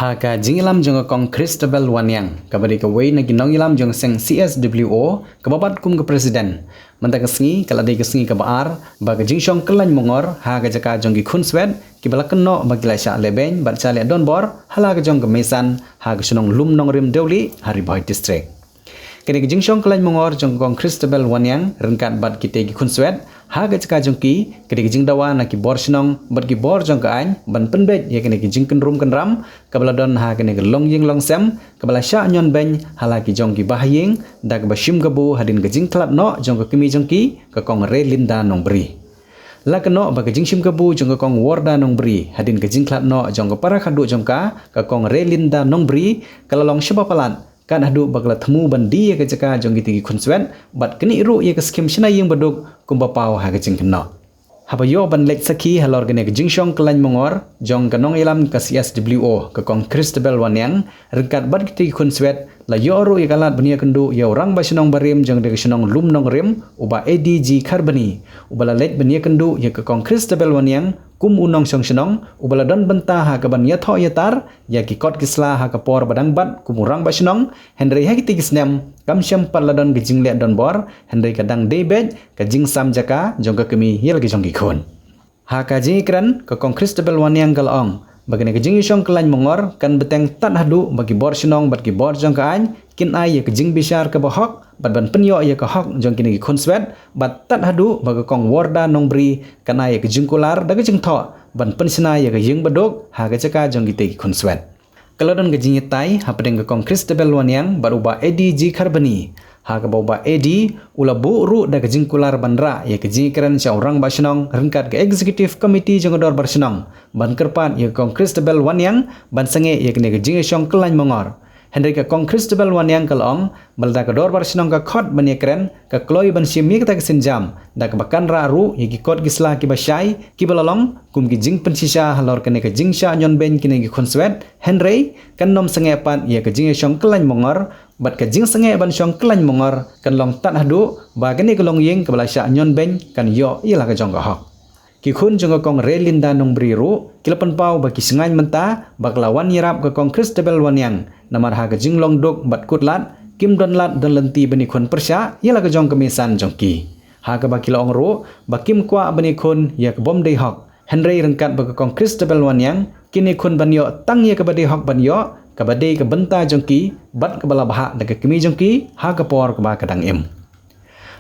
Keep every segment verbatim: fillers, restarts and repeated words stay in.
Ha ka jingïalam jong ka Kong Christabel Wanniang, kaba dei kawei na ki nongïalam jong ka seng C S W O, kaba bat kum ka president, mynta ka sngi ka la dei ka sngi kaba ar ba ka jingshong kyllain mongor ha ka jaka jong ki khunswet kiba la kynnoh ba ki la shah lehbeiñ bad shah leh donbor ha la ka jong ka Meisan ha ka shnong Lumnongrim Dewlieh ha Ri Bhoi District. Kane ka jingshong kyllain mongor jong ka Kong Christabel Wanniang ryngkat bad kitei ki khunswet ha ka jaka jong ki, ka dei ka jingdawa na ki bor shnong bad ki bor jong ka aiñ ban pynbeit ïa kane ka jingkynrum kynram kaba la don ha kane ka longïing longsem kaba la shah ñion beiñ ha la ki jong ki bahaïing da kaba shim kabu hadien ka jingkhlad noh jong ka kmie jong ki, ka Kong Relinda Nongbri. La kynnoh ba ka jingshim kabu jong ka Kong Warda Nongbri hadien ka jingkhlad noh jong ka para khadduh jong ka, ka Kong Relinda Nongbri, ka la long shibun palat, kat haduh ba ka la thmu ban die ïa ka jaka jong kitei ki khunswet bad knieh ruh ïa ka skhim shna ïing baduk kumba paw ha ka jingkynnoh. Haba ïoh ban leit sakhi halor kane ka jingshong kyllain mongor jong ka nongïalam ka C S W O, ka Kong Christabel Wanniang, ryngkat bad kitei ki khunswet, la ïoh ruh ïa ka lad ban ïakynduh ïa u rangbah shnong barim jong ka shnong Lumnongrim, u Bah A D G Kharbani, uba la leit ban ïakynduh ïa ka Kong Christabel Wanniang kum u nongshong shnong uba la don bynta ha kaban ïathoh ïatar ïa ki kot ki sla ha ka por ba dang bat kum u rangbah shnong, hynrei ha kitei ki snem kam shym pat la don ka jingleh donbor, hynrei ka dang dei beit ka jingsam jaka jong ka kmie ïa la ka jong ki khun. Ha ka jingïakren, ka Kong Christabel Wanniang ka la ong ba kane ka jingïashong kyllain mongor kan bteng tad haduh ba ki bor shnong bad ki bor jong ka aiñ kin ai ïa ka jingbishar kaba hok bad ban pynïoh ïa ka hok jong kine ki khunswet, bad tad haduh ba ka Kong Warda Nongbri kan ai ïa ka jingkular da ka jingthoh ban pynshna ïa ka ïing baduk ha ka jaka jong kitei ki khunswet. Ka la don ka jingïatai hapdeng ka Kong Christabel Wanniang bad u Bah A D G Kharbani, ha kaba u Bah A D u la buh ruh da ka jingkular ban rah ïa ka jingïakren sha u rangbah shnong ryngkat ka Executive Committee jong ka Dorbar Shnong ban kyrpad ïa ka Kong Christabel Wanniang ban sangeh ïa kane ka jingïashong kyllain mongor. Hynrei ka Kong Christabel Wanniang ka la ong ba lada ka Dorbar Shnong ka khot ban ïakren, ka kloi ban shim ïa kata ka sienjam da kaba kan rah ruh ïa ki kot ki sla kiba shai kiba la long kum ki jingpynshisha halor kane ka jingshah ñion beiñ kine ki khunswet, hynrei kan nym sangeh pat ïa ka jingïashong kyllain mongor, bad ka jingsangeh ban shong kyllain mongor kan long tad haduh ba kane ka longïing kaba la shah ñion beiñ kan ïoh ïa la ka jong ka hok. Ki khun jong ka Kong Relinda Nongbri ruh ki la pynpaw ba ki shngaiñ mynta ba ka la wan ïarap ka Kong Christabel Wanniang, namar ha ka jinglong duk bad kut lad kim don lad don lynti ban ïakhun pyrshah ïa la ka jong ka meisan jong ki. Ha kaba ki la ong ruh ba kim kwah ban ïakhun ïa ka bym dei hok, hynrei ryngkat bad ka Kong Christabel Wanniang kin ïakhun ban ïoh tang ïa kaba dei hok ban ïoh, kaba dei ka bynta jong ki bad kaba la bhah da ka kmie jong ki ha ka por kaba ka dang im.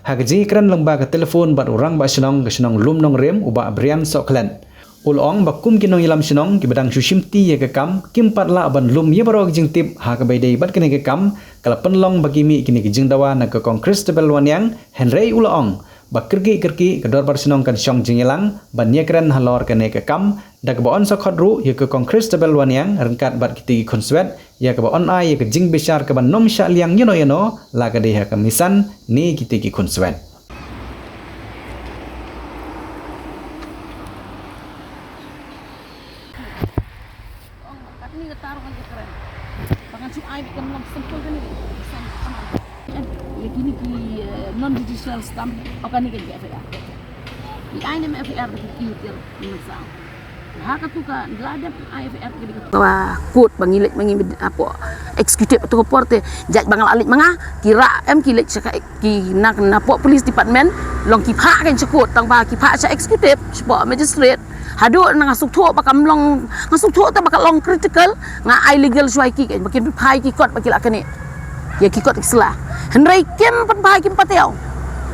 Ha ka jingïakren lyngba ka telephone bad u rangbah shnong ka shnong Lumnongrim, u Bah Brian Sohkhlet, u la ong ba kum ki nongïalam shnong kiba dang shu shimti ïa ka kam kim pat lah ban lum ïa baroh ki jingtip ha kaba ïadei bad kane ka kam, ka la pynlong ba ki mih kine ki jingdawa na ka Kong Christabel Wanniang, hynrei u la ong ba kyrkieh kyrkieh ka Dorbar Shnong kan shong jingïalang ban ïakren halor kane ka kam, da kaba yn sa khot ruh ïa ka Kong Christabel Wanniang ryngkat bad kitei ki khunswet ïa kaba yn ai ïa ka jingbishar kaba nym shah liang ïano ïano, la ka dei ha ka meisan ne kitei ki khunswet. Ïa kine ki, eh, non judicial stamp, o kane ka F I R. Ki ai ne em F I R ba ki kiew tiar ni sa. Ha katu ka la dep ai F I R ki dei ka. Ka court ba ngi leit ma ngi mid hapoh executive tu ka por te judge ba nga la leit ma nga ki rah em ki leit sha ka ki na, na poh police department long ki phah kein sha court tang ba ki phah sha executive sha poh magistrate. Haduh na nga sngewthuh ba kam long, nga sngewthuh te ba ka long critical, nga ai legal shuwa ïa ki kein ba kin phai ki kot ba ki la kane. Ïa ki kot ki sla. Hynrei kim pynphai kim pat ïoh.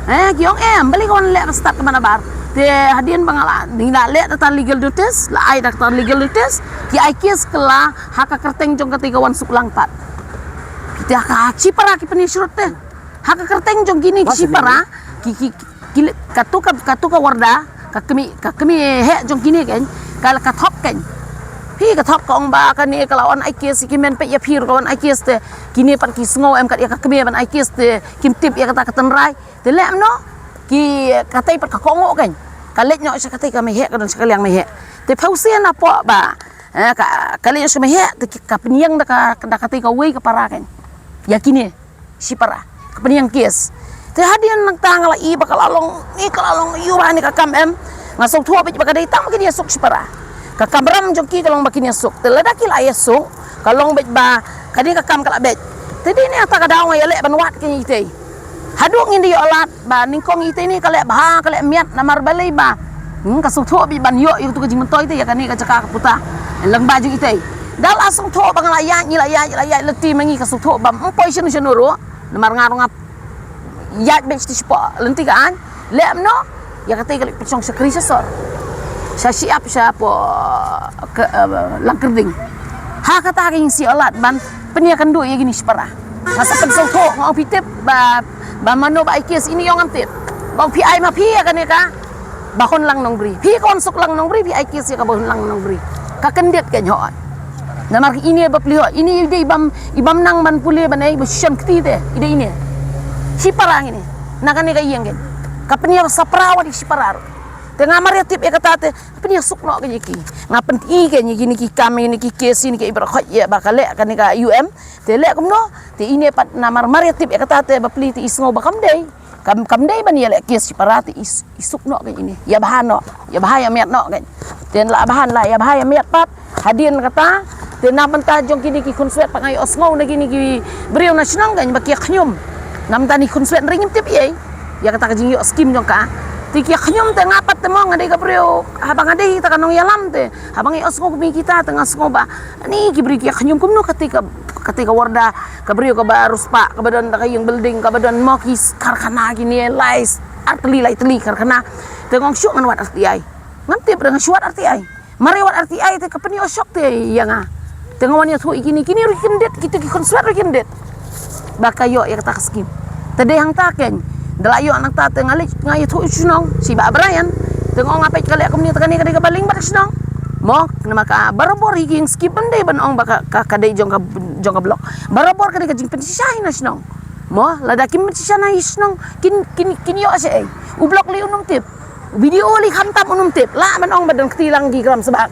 Eh, ki ong em, balei ka wan leh ka stad ka manabar. Te hadien ba nga la, ngi la leh da ta legal notice, la ai da ta legal notice, ki ai case kylla ha ka kyrteng jong kata ka Wansuk Langpad. Kita ha ka shipara ki pynïasyrut te. Ha ka kyrteng jong kine ki shipara, ki, ki, ki, katu ka, katu ka Warda, ka kmie, ka kmie heh jong kine kein, ka la ka thop kein. Phi ka thop ka ong ba kane ka la wan ai case, ki men peit ïa phi ruh ka wan ai case te. Kine pat ki sngew em kat ïa ka kmie ban ai case te, kim tip ïa kata ka tynrai. Te leh mano, ki katei pat ka kohnguh kein. Ka leit noh sha katei ka mei heh, ka don sha ka liang mei heh. Te phi sngewthuh napoh ba, eh, ka, ka leit noh sha mei heh, te ki, ka pynïeng da ka, da katei kawei ka para kein. Ïa kine shipara ka pynïeng case. Te hadien nangta nga la i ba ka la long, i ka la long ïa ba ne ka kam em. Nga sngewthuh beit ba ka dei tang ba kin ïasuk shipara. Ka kamram jong ki ka long ba kin ïasuk. Te lada ki la ïasuk, Ka long beit ba kane ka kam ka la beit. Te dei ne kata ka daw nga ïaleh ban wad kane itei. Haduh ngin da ïoh lad ba nyngkong itei ne ka leh bha, ka leh miat, namar balei ba, hmm, ka sngewthuh beit ban ïoh ïa katu ka jingmyntoi te ïa kane ka jaka ka puta. Lyngba jong itei. Da la sngewthuh ba nga la ïaid, ngi la ïaid, la ïaid lynti ma ngi, ka sngewthuh ba ym poi shano shano ruh. Namar nga ruh nga ïaid beit sha lynti ka aiñ. Leh kumno? Ïa kata ka leit pynshong shakri sha sor, sha shyiap, sha hapoh ka, eh, Langkyrding. Ha kata ka ïing sha ïoh lad ban pynïakynduh ïa kine shipara. Nga sa pynsngewthuh, nga ong phi tip ba, ba mano ba ai case, ine ïong ngam tip. Nga ong phi ai ma phi ïa kane ka ba hun lang nongbri. Phi ka wan suk lang nongbri, phi ai case ïa ka ba hun lang nongbri. Ka kyndit ka, ngi hoi. Namar ine bapli hoi, ine i dei i bym, i bym nang ban pule ban ai ba shan kti te, i dei ine. Shipara ngine. Na kane ka ïing ka, ka pynïasapra wat ïa shipara ruh. Te nga mar ïa tip ïa kata te, ka pynïasuk noh ka ïa ki. Nga pyni ka ïa kine ki kam, ïa kine ki case, ïa kine ki baroh khoit ïa ba ka leh kane ka U M. Te leh kumno? Te ine pat namar mar ïa tip ïa kata te bapli te i sngew ba kam dei. Kam, kam dei ban ïaleh case shipara te i, i suk noh ka ïa ine. Ïa bha noh. Ïa bha ïa miat noh ka. Te la bha, la ïa bha ïa miat pat. Hadien kata, te na bynta jong kine ki khunswet pat nga ïohsngew na kine ki briew na shnong ka ba ki ïa khñium. Na bynta kine ki khunswet ring ngim tip ei ïa kata ka jingïoh skim jong ka. Te ki ïa khñium te nga pat te mo nga dei ka briew, haba nga dei kata ka nongïalam te, haba nga ïohsngew kumne kita te nga sngew ba, ani ki briew ki ïa khñium kumno kata ka, kata ka Warda, ka briew kaba riewspah, kaba don da ka ïing building, kaba don mo ki karkhana kine lai, ar tylli lai tylli karkhana. Te nga ong shuh ngan wad R T I. Ngam tip re nga shu wad R T I. Mar ïa wad R T I te ka pynïoh shok te ïa nga. Te nga wan ïathuh ïa kine, kine ruh ki kyndit, kito ki khunswet ruh ki kyndit. Ba ka ïoh ïa kata ka skim. Te dei hangta kein. Da la ïoh nangta te nga leit nga ïathuh sha shnong, sha i Bah Brian. Te nga ong nga peit ka leh kumne te kane ka dei kaba liang bad ka shnong. Mo, namar ka barabor ïa ki ïing skim ym dei ban ong ba ka, ka, ka dei jong ka, jong ka block. Barabor ka dei ka jingpynshisha hi na shnong. Mo, lada kim pynshisha na hi shnong, kin, kin, kin ïoh shaei. U block lei un ym tip. U B D O lei khamtam un ym tip. Lah ban ong ba don kti lang ki kram sbak.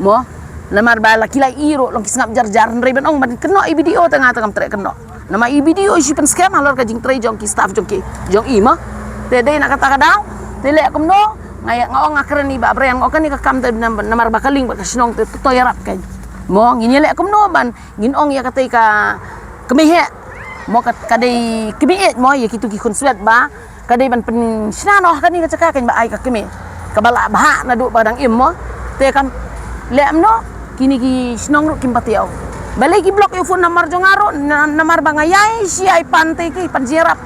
Mo, namar ba la ki la ïoh ruh long ki sngap jar jar, hynrei ban ong ban kynnoh i B D O te nga te ngam treh kynnoh. Namar i B D O i shu pynskhem halor ka jingtrei jong ki staff jong ki, jong i mo. Te dei na kata ka daw te leh kumno? Nga ïa, nga ong nga kren i Bah Brian, nga ong kane ka kam te nam-, namar ba ka liang bad ka shnong te to ïarap kein. Mo, ngin ïaleh kumno ban ngin ong ïa kata ka kmie heh. Mo, ka, ka dei kmie heh mo ïa kito ki khunswet ba ka dei ban pynshna noh ha kane ka jaka kein ba ai ka kmie. Kaba lah bha naduh ba dang im mo. Te kam leh kumno, kine ki shnong ruh kim pat ïoh. Balei ki block ïa u phone namar jong nga ruh, na-, namar ba nga ïai shi ïai pan te ki pan jingïarap.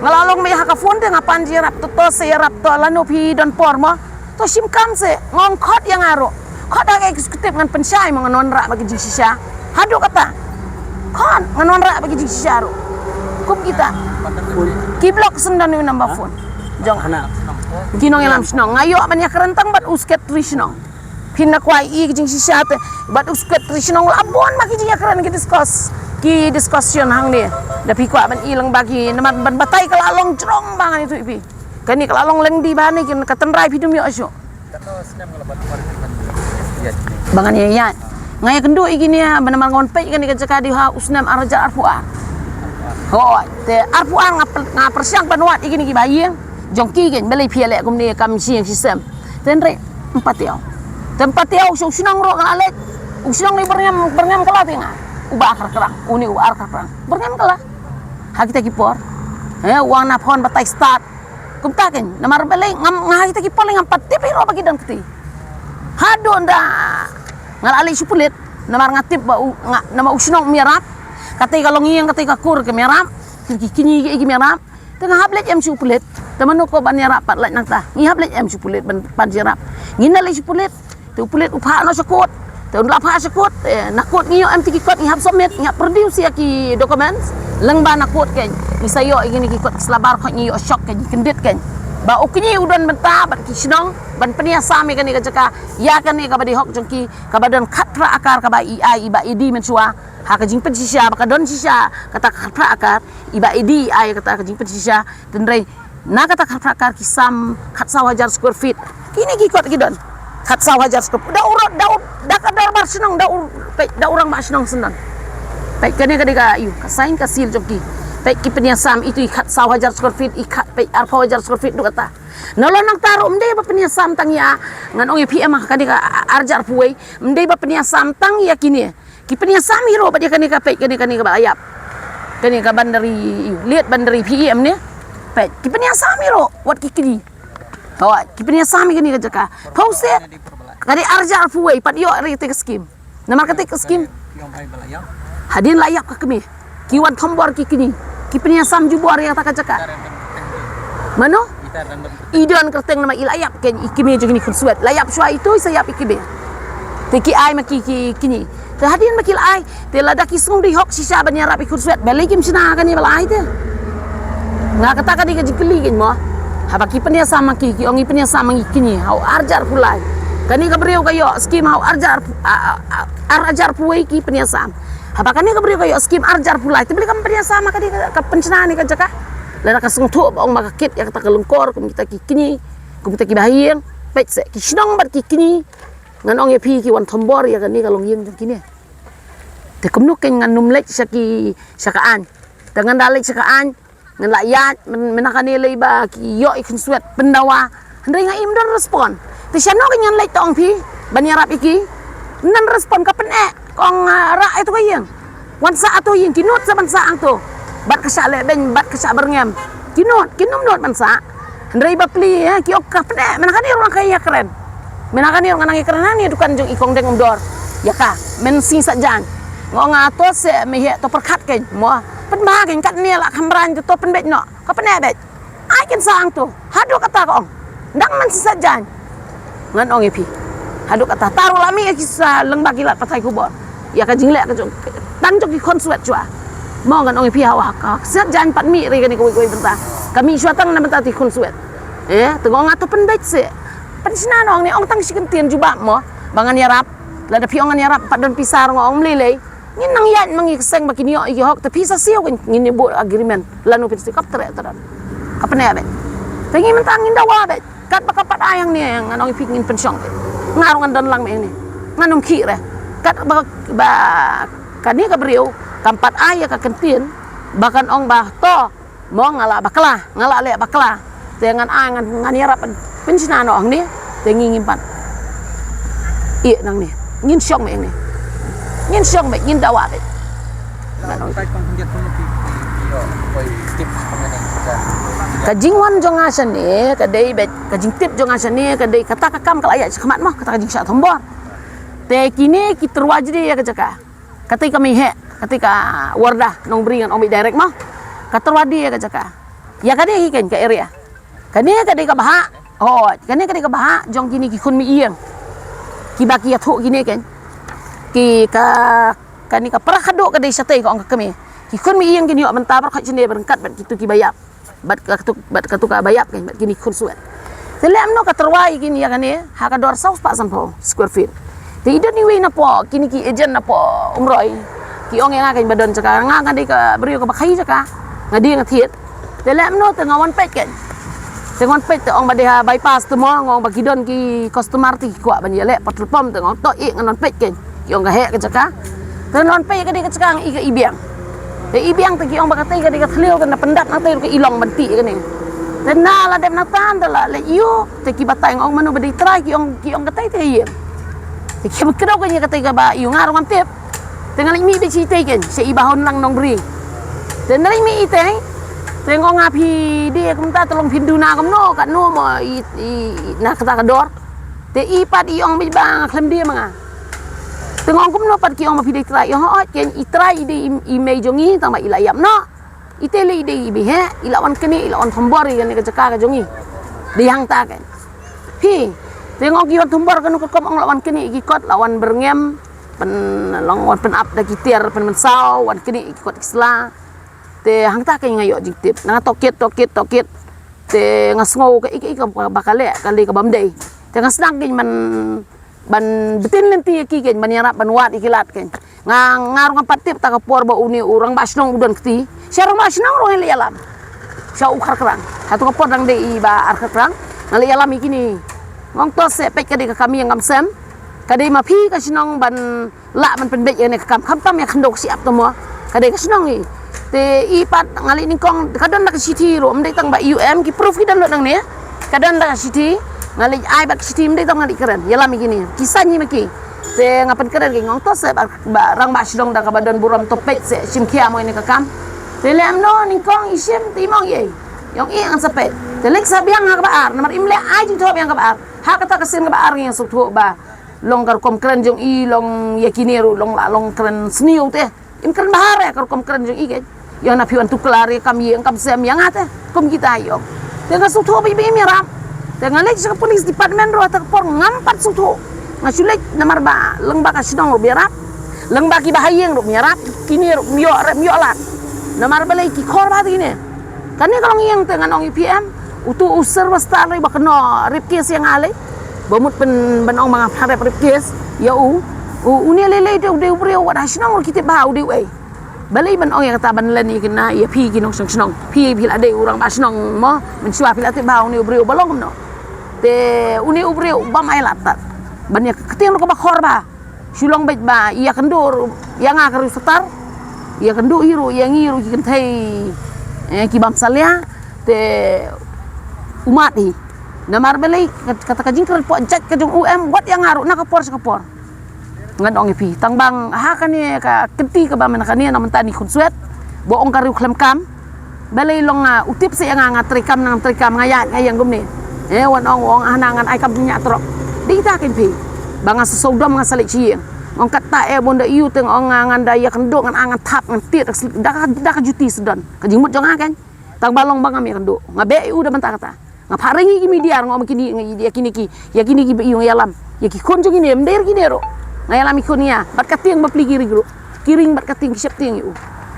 Nga la long mei ha ka phone te nga pan jingïarap, to, to sa ïarap to lano phi don por mo. To shim kam se, nga ong khot ïa nga ruh. Khot ha ka executive ngan pynshai mo, ngan wanrah bad ki jingshisha. Haduh kata. Khot, ngan wanrah bad ki jingshisha ruh. Kum kita. Ki block shen da u number phone jong ki nongïalam shnong. Nga ïoh ban ïakren tang bad u secretary shnong. Phin da kwah i ki jingshisha te bad u secretary shnong la bun ma ki jingïakren ki discuss. Ki discussion hangne. Da phi kwah ban i lang ba ki namar ban batai ka la long jrong ba ngan ïathuh ïa phi. Kane ka la long lynti ba ne kin ka tynrai phi dum ïoh shuh. Ba ngan ïa ïa. Nga ïa kynduh ïa kine ba namar ngan peit kane ka jaka dei ha u snem ar hajar arphew ar. Hooid, te arphew ar nga py-, nga pyrshang ban wad ïa kine ki ba ïing jong ki kein, balei phi ïa leh kumne kam shi ïing shi sem. Te hynrei ym pat ïoh. Te ym pat ïoh, u shnong ruh nga la leit. U shnong ne byrngem, byrngem kylla te nga. Uba ar kyrkyrang, une uba ar kyrkyrang. Byrngem kylla. Ha kita ki por. He, u ong na phone batai start. Kumta kein, namar balei ngam, nga ha kita ki por lei ngam pat tip ïa ruh ba ki don kti. Haduh ynda nga la leit sha pulit, namar nga tip ba u, nga, namar u shnong um ïarap. Kata ka long ïing, kata ka kur kim ïarap. Ki, ki kñi ki, kim ïarap. Te nga hap leit em sha pulit. Te mano ko ban ïarap pat lait nangta. Ngi hap leit em sha pulit ban, ban ïarap. Ngin da leit sha pulit. Te u pulit u phah noh sha court. Te un la phah sha court, eh, na court ngi ïoh em te ki kot ngi hap submit, ngi hap produce ïa ki documents. Lyngba na court kein ngi sa ïoh ïa kine ki kot ki slabar, khoit ngi ïoh shock kein, ngi kyndit kein. Ba u kñi u don bynta bad ki shnong ban pynïasam ïa kane ka jaka, ïa kane kaba dei hok jong ki, kaba don khatphra akar kaba i ai i Bah Edi mynshuwa. Ha ka jingpynshisha ba ka don shisha kata ka khatphra akar, i Bah Edi i ai kata ka jingpynshisha. Te hynrei na kata ka khatphra akar ki sam khatsaw hajar square feet. Kine ki kot ki don khatsaw hajar square feet. Da u ro-, da u, da ka dorbar shnong, da u, peit, da u rangbah shnong shen don. Peit kane ka dei ka, ïu, ka sign ka seal jong ki. Peit ki pynïasam itu i khatsaw hajar square feet, i khat, peit arphew hajar square feet, duk kata. Nalor nangta ruh ym dei ba pynïasam tang ïa, ngan ong ïa phi em, ka dei ka ar hajar arphew wei, ym dei ba pynïasam tang ïa kine. Ki pynïasam hi ruh bad ïa kane ka peit, kane, kane kaba la ïap. Kane ka bandari, liat bandari P M ne. Peit, ki pynïasam hi ruh wat ki kñi. Hooid, ki pynïasam hi kane ka jaka. Pause. Ka dei arhajar arphew wei pat ïoh ri te ka skim. Namar kata ka skim. Hadien la ïap ka kmie, ki wan thombor ki kñi. Ki pynïasam jubor ïa kata ka jaka. Mano? I don kyrteng namar i la ïap, keiñ i kmie jong kine ki khun Swet. La ïap shuwa itu, i sa ïap i kmie. Te ki ai ma ki, ki kñi. Te hadien ba ki la ai, te lada ki sngew dei hok shisha ban ïarap i khun Swet, balei kim shna kane ba la ai te? Nga kata ka dei ka jingkylli keiñ mo. Haba ki pynïasam ma ki, ki ong i pynïasam ma ngi kñi, hau arhajar arphew lai. Kane ka briew ka ïoh skim hau arhajar, a, a, a, arhajar arphew wei ki pynïasam. Haba kane ka briew ka ïoh skim arhajar arphew lai, te balei kam pynïasam ma ka dei ka, ka pynshna ne ka jaka? Lada ka sngewthuh ba ong ba ka kit ïa kata ka lyngkor, kum kita ki kñi, kum kita ki bahaïing, peit se, ki shnong bad ki kñi, ngan ong ïa phi ki wan thombor ïa kane ka longïing jong kine. Te kumno keiñ ngan nym leit sha ki, sha ka aiñ. Te ngan da leit sha ka aiñ, ngan la ïaid, myn-, mynta kane lei ba ki ïoh i khun Swet pyndawa. Hynrei nga im don respond. Te shano keiñ ngan leit to ong phi ban ïarap ïa ki? Ym don respond, ka pyneh, ka ong, ah, rah ïa to ka ïing. Wan sah ato ïing, ki nud sa ban sah hangto. Bad ka shah leh beiñ, bad ka shah byrngem. Ki nud, kim nud ban sah. Hynrei ba pli, eh, ki ong ka pyneh, mynta kane ruh nang ka ïakren. Mynta kane ruh nang ïakren ha kane dukan jong i Kong Deng Umdor. Ïa ka, mynsngi Saitjaiñ. Nga ong nga to se me heh to pyrkhat keiñ mo. Pynbha keiñ katne la kham raiñ to, to pynbeit noh. Ka pyneh beit. Ai kin sah hangto. Haduh kata ka ong. Dang mynsngi Saitjaiñ. Ngan ong ïa phi. Haduh kata, tang ruh la mih ïa ki sa lyngba ki lad pathai khubor ïa ka jingleh ka jong, tang jong ki khun Swet shuwa. Mo, ngan ong ïa phi, hawa ka Saitjaiñ pat mih re kane kawei kawei bynta. Ka mih shuwa tang na bynta ki khun Swet. Eh, te nga ong nga to pynbeit se. Pynshna noh hangne, ong tang shi kyntien jubab mo. Ba ngan ïarap. Lada phi ong ngan ïarap, pat don pisa ruh nga ong ym lei lei. Ngin nang ïaid ma ngi ka seng ba kin ïoh ïa ki hok, te phi sa siew, ngin, ngin ïa buh agreement. Lano phi sa siew, kap treh te don. Ka pyneh beit. Te ngi mynta ngin dawa beit. Katba ka pat ai hangne, ngan ong ïa phi ngin pynshong. Nga ruh ngan don lang ma hangne. Ngan ym khih re. Katba, ba kane ka briew kam pat ai ïa ka kyntien ba kan ong ba to, mo, nga la bakla, nga la leh bakla. Te ngan ai, ngan, ngan ïarap pynshna noh hangne. Te ngi ngim pat ïeh nangne. Ngin shong ma hangne. Ngin shong beit, ngin dawa beit. Ka jingwan jong nga shane ka dei beit, ka jingtip jong nga shane ka dei kata ka kam ka la ïaid shakhmat mo, kata ka jingshah thombor. Te kine ki tyrwa jong ïa ka jaka. Katei ka mei heh, katei ka Warda Nongbri, ngan ong beit direct mo. Ka tyrwa jong ïa ka jaka. Ïa kane hi keiñ ka area. Kane ka dei ka bhah. Oh, kane ka dei ka bhah jong kine ki khun mei ïing. Kiba ki ïathuh kine keiñ. Ki ka, kane ka para khadduh ka dei shatei, ka ong ka kmie. Ki khun mei ïing kin ïoh bynta baroh khat shane ryngkat bad kito kiba ïap. Bad ka, katu, bad katu kaba ïap keiñ, bad kine ki khun Swet. Te leh kumno ka tyrwa ïa kine ïa kane ha ka dor saw spah sanphew square feet. Te i don iwei napoh kine ki agent napoh Umroi. Ki ong ïa nga keiñ ba don jaka, nga, nga dei ka briew kaba khaii jaka. Nga die nga thied. Te leh kumno te nga wan peit keiñ. Te nga wan peit te ong ba dei ha bypass te mo, nga ong ba ki don ki customer te ki kwah ban ïaleh petrol pump, te nga ong to ïeh ngan wan peit keiñ. Ki ong ka heh ka jaka. Te ngan wan peit ka dei ka jaka, nga i ka i biang. Te i biang te ki ong ba katei ka dei ka thliew, te na pyndat na katei ruh ka i long ban tih kane. Te na la dep na tan te la leit ïuh, te ki batai, nga ong mano ba dei trai, ki ong, ki ong katei te ka ïing. Te ki ba kdew kane katei kaba ïuh, nga ruh ngam tip. Te nga leit mih beit sha itei keiñ, sha i Bah Honlang Nongbri. Te nga leit mih itei. Te nga ong ha phi, dei kumta te long phin duna kumno, katno mo i, i, i na kata ka dor. Te i pat i ong beit ba nga khlem die ma nga. Te nga ong kumno pat ki ong ba phi dei trai, i ong hooid keiñ i trai i dei i, i mei jong ngi, tang ba i la ïap noh. Itei lei i dei i mei heh, i la wan knieh, i la wan thombor ïa kane ka jaka ka jong ngi. Dei hangta keiñ. Phi, te nga ong ki wan thombor kano ka rukom, ong la wan knieh ïa ki kot, la wan byrngem, pyn, long wan pyn-ap da ki tiar pynmynsaw, wan knieh ïa ki kot ki sla. Te hangta keiñ nga ïoh jingtip. Nga tohkit, tohkit, tohkit. Te nga sngew kaei kaei kaba ka leh ka dei kabym dei. Te nga sdang keiñ ban, ban btin lynti ïa ki keiñ, ban ïarap ban wad ïa ki lad keiñ. Nga, nga ruh ngam pat tip ta ka por ba une u rangbah shnong u don kti. Sha rangbah shnong ruh nga leit ïalam. Sha u Kharkrang. Hato ka por dang dei i Bah Kharkrang. Nga leit ïalam ïa kine. Nga ong to se peit ka dei ka kam ïing kam sem. Ka dei ma phi ka shnong ban lah ban pynbeit ïa kane ka kam, khamtam ïa ka khyndew ka shyiap te mo. Ka dei ka shnong i. Te i pat nga leit nyngkong ka don da ka shithi ruh, ym dei tang ba i ïoh em, ki proof ki don lut nangne. Ka don da ka shithi, nga leit ai bad ka shithi, ym dei tang nga leit kren, ïalam ïa kine. Ki sign hi ma ki. Te nga pynkren ki ngong to se ba, ba rangbah shnong da kaba don burom to peit se shim khia mo ine ka kam. Te lem no nyngkong i shim te i mong ei. Ïong i ngan sa peit. Te lek sa biang ha kaba ar namar im leh ai jingthoh biang kaba ar. Ha kata ka sien kaba ar ngi ïa suk thoh ba long ka rukom kren jong i long ïa kine ruh long la long kren sniew te. Im kren bha re ka rukom kren jong i keiñ. Ïa na phi wan tuklar ïa kam ïing kam sem ïa nga te kum kita ïong. Te nga sngewthuh ba im ïarap. Te nga leit sha ka police department ruh ha ta ka por ngam pat sngewthuh. Nga shu leit namar ba lyngba ka shnong ruh ïarap. Lyngba kiba ha ïing ruh ïarap. Kine ruh ym ïoh rep ym ïoh lad. Namar balei ki khor bha te kine. Kane ka long ïing te ngan ong ïa phi em. Utu u Silver Star lei ba kynnoh rape case ïa nga lei. Ba mut pyn ban ong ba nga pha rape rape case ïa u. U une lei lei te u dei u briew wat ha shnong ruh ki tip bha u dei u ei. Balei ban ong ïa kata ban len ïa kine ïa phi ki nongshong shnong. Phi phi la dei u rangbah shnong mo mynshuwa phi la tip bha une u briew ba long kumno. Te une u briew bam ai lad tad ban ïa ka ktien ruh kaba khor bha. Shu long beit ba ïa kynduh ruh ïa nga ka riewstad. Ïa kynduh hi ruh ïa ngi ruh ki kynthei eh, ki bam salia te u mad hi. Namar balei kat- kata ka jingkren poh jait ka jong u em wat ïa nga ruh na ka por sha ka por. Ngan ong ïa phi tang bang ha kane ka kynti kaba mynta kane na mynta ni khun swet. Ba ong ka riew khlem kam. Balei long nga u tip se ïa nga nga trei kam nang trei kam nga ïaid nga ïeng kumne. Eh wan ong ong hana ngan ai kam ñiah trok. Dei ta kin phi. Ba nga sa sawdom nga sa leit shi ïing. Ong katta eh bun da ïu teng ong nga ngan da ïa kynduh ngan ang ngan thap ngan tied da ka da ka juti sdon. Ka jingmut jong nga kan. Tang ba long ba ngam ïa kynduh. Nga beh ïa u da mynta kata. Nga phah reng ïa ki media nga ong kine ïa kine ki ïa kine ki ba ïu nga ïalam. Ïa ki khun jong kine em der kine ruh. Nga ïalam ïa ki khun ïa bad ka tieng ba pli ki ring ruh. Ki ring bad ka tieng ki shep tieng ïa u.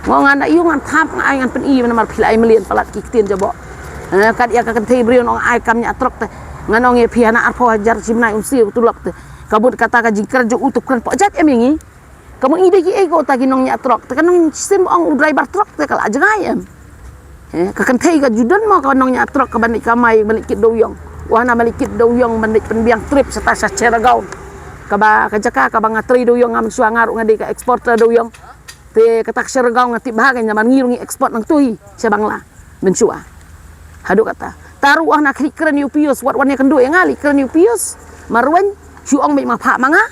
Nga ngan da ïu ngan thap nga ai ngan pyn-i namar phi la ai mlien palat ki ktien jaboh. Eh, kat ïa ka kynthei briew nong ai kam ñiah trok te. Ngan ong ïa phi hana arphew hajar shi bnai un siew tu lok te. Ka mut kata ka jingkren jong u tu kren pok jait em ïa ngi. Ka mut ngi dei ki ei ko ta ki nong ñiah trok te ka nong shisien ba ong u driver trok te ka la jngai em. Eh, ka kynthei ka ju don mo ka nong ñiah trok ka ban leit kamai ban leit kit dewïong. Wah na ban leit kit dewïong ban leit pynbiang trip sha ta sha Cheragaon. Kaba ka jaka kaba nga trei dewïong nga mynshuwa nga ruh nga dei ka exporter dewïong. Te kata ka Cheragaon nga tip bha ka namar ngi ruh ngi export nangtu hi sha Bangla mynshuwa. Haduh kata. Ta ruh wah na khlieh kren ïa u Pius wat wan ïa kynduh ïa nga leit kren ïa u Pius. Marweiñ shu ong beit ma phah ma nga.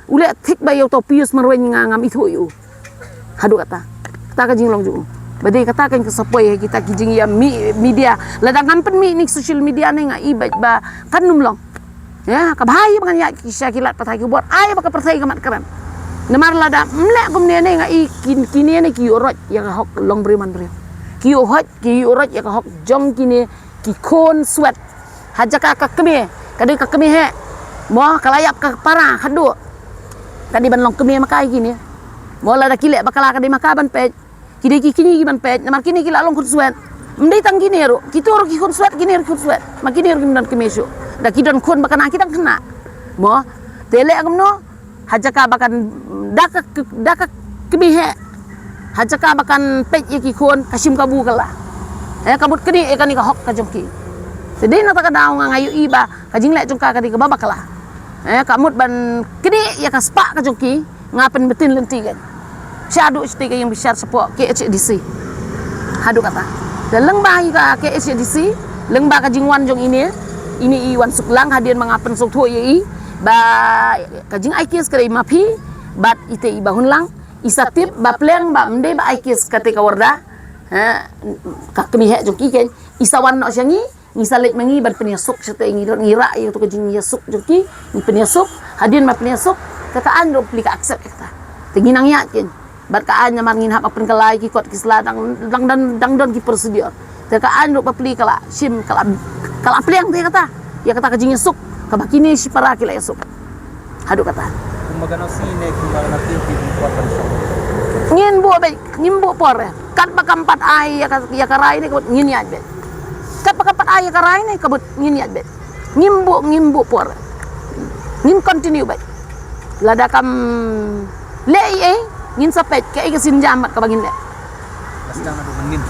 U leh thik ba ïa uto u Pius Marweiñ nga ngam ithuh ïa u. Haduh kata. Kata ka jinglong jong u. Ba dei kata kan ka sa poi ha kita ki jingïa mi- media. Lada ngam pynmih ïa ki social media ne nga i beit ba kan ym long. Ïa, ka bha ïa ba ngan ïaid ki sha ki lad pathai ki bor. Ai ba ka pyrthei ka mat kren. Namar lada ym leh kumne ne nga i kin- kine ne ki ïuh roit ïa ka hok long briew man briew. Ki ïuh hoit ki ïuh roit ïa ka hok jong kine ki khun swet. Ha jaka ka kmie, ka dei ka kmie heh. Mo ka la ïap ka para khadduh. Ka dei ban long kmie ma ka ïa kine. Mo lada ki leh bakla ka dei ma ka ban peit. Ki dei ki kñi ki ban peit namar kine ki la long khun swet. Ym dei tang kine ruh, kito ruh ki khun swet, kine ruh ki khun swet. Ma kine ruh kim don kmie shuh. Da ki don khun ba kane ki dang khynnah. Mo te leh kumno? Ha jaka ba kan da ka da ka kmie heh. Ha jaka ba kan peit ïa ki khun ka shim kabu ka la. Eh, ka mut knieh ïa kane ka hok ka jong ki. Te dei na kata ka daw nga nga ïohi ba ka jingleh jong ka ka dei kaba bakla. Eh, ka mut ban knieh ïa ka spah ka jong ki nga pynbtin lynti kan. Shaduh shatei ka ïing bishar shapoh K H A D C. Haduh kata. Te lyngba ïa ka K H A D C, lyngba ka jingwan jong ine, ine i Wansuklang hadien ba nga pynsngewthuh ïa i ba ka jingai case ka dei ma phi bad ite i Bahunlang, i sa tip ba pliang ba ym dei ba ai case kata ka Warda. Ha, ka kmie heh jong ki kan, i sa wan noh sha ngi, ngi sa leit ma ngi ban pynïasuk shatei ngi don ngi rah ïa tu ka jingïasuk jong ki, ngi pynïasuk, hadien ba pynïasuk, ka ka aiñ ruh pli ka accept ïa kata. Te ngi nang ïaid kan. Bad ka aiñ namar ngin hap ban pynkylla ïa ki kot ki sla dang dang don dang don ki procedure. Te ka aiñ ruh ba pli ka la shim ka la ka la pliang te kata. Ïa kata ka jingïasuk kaba kine shipara ki la ïasuk. Haduh kata. Kumba kano si ne kumba kano si ki por kan shong. Ngin buh beit ngin buh por. Kat ba kam pat ai ïa ka ïa ka rai ne ka bud ngin ïaid beit. Kat ba kam pat ai ïa ka rai ne ka bud ngin ïaid beit. Ngim buh ngim buh por. Ngin continue beit. Lada kam leh ei ei ngin sa peit kaei ka sienjam bad kaba ngin leh. Ka sdang naduh mynnin.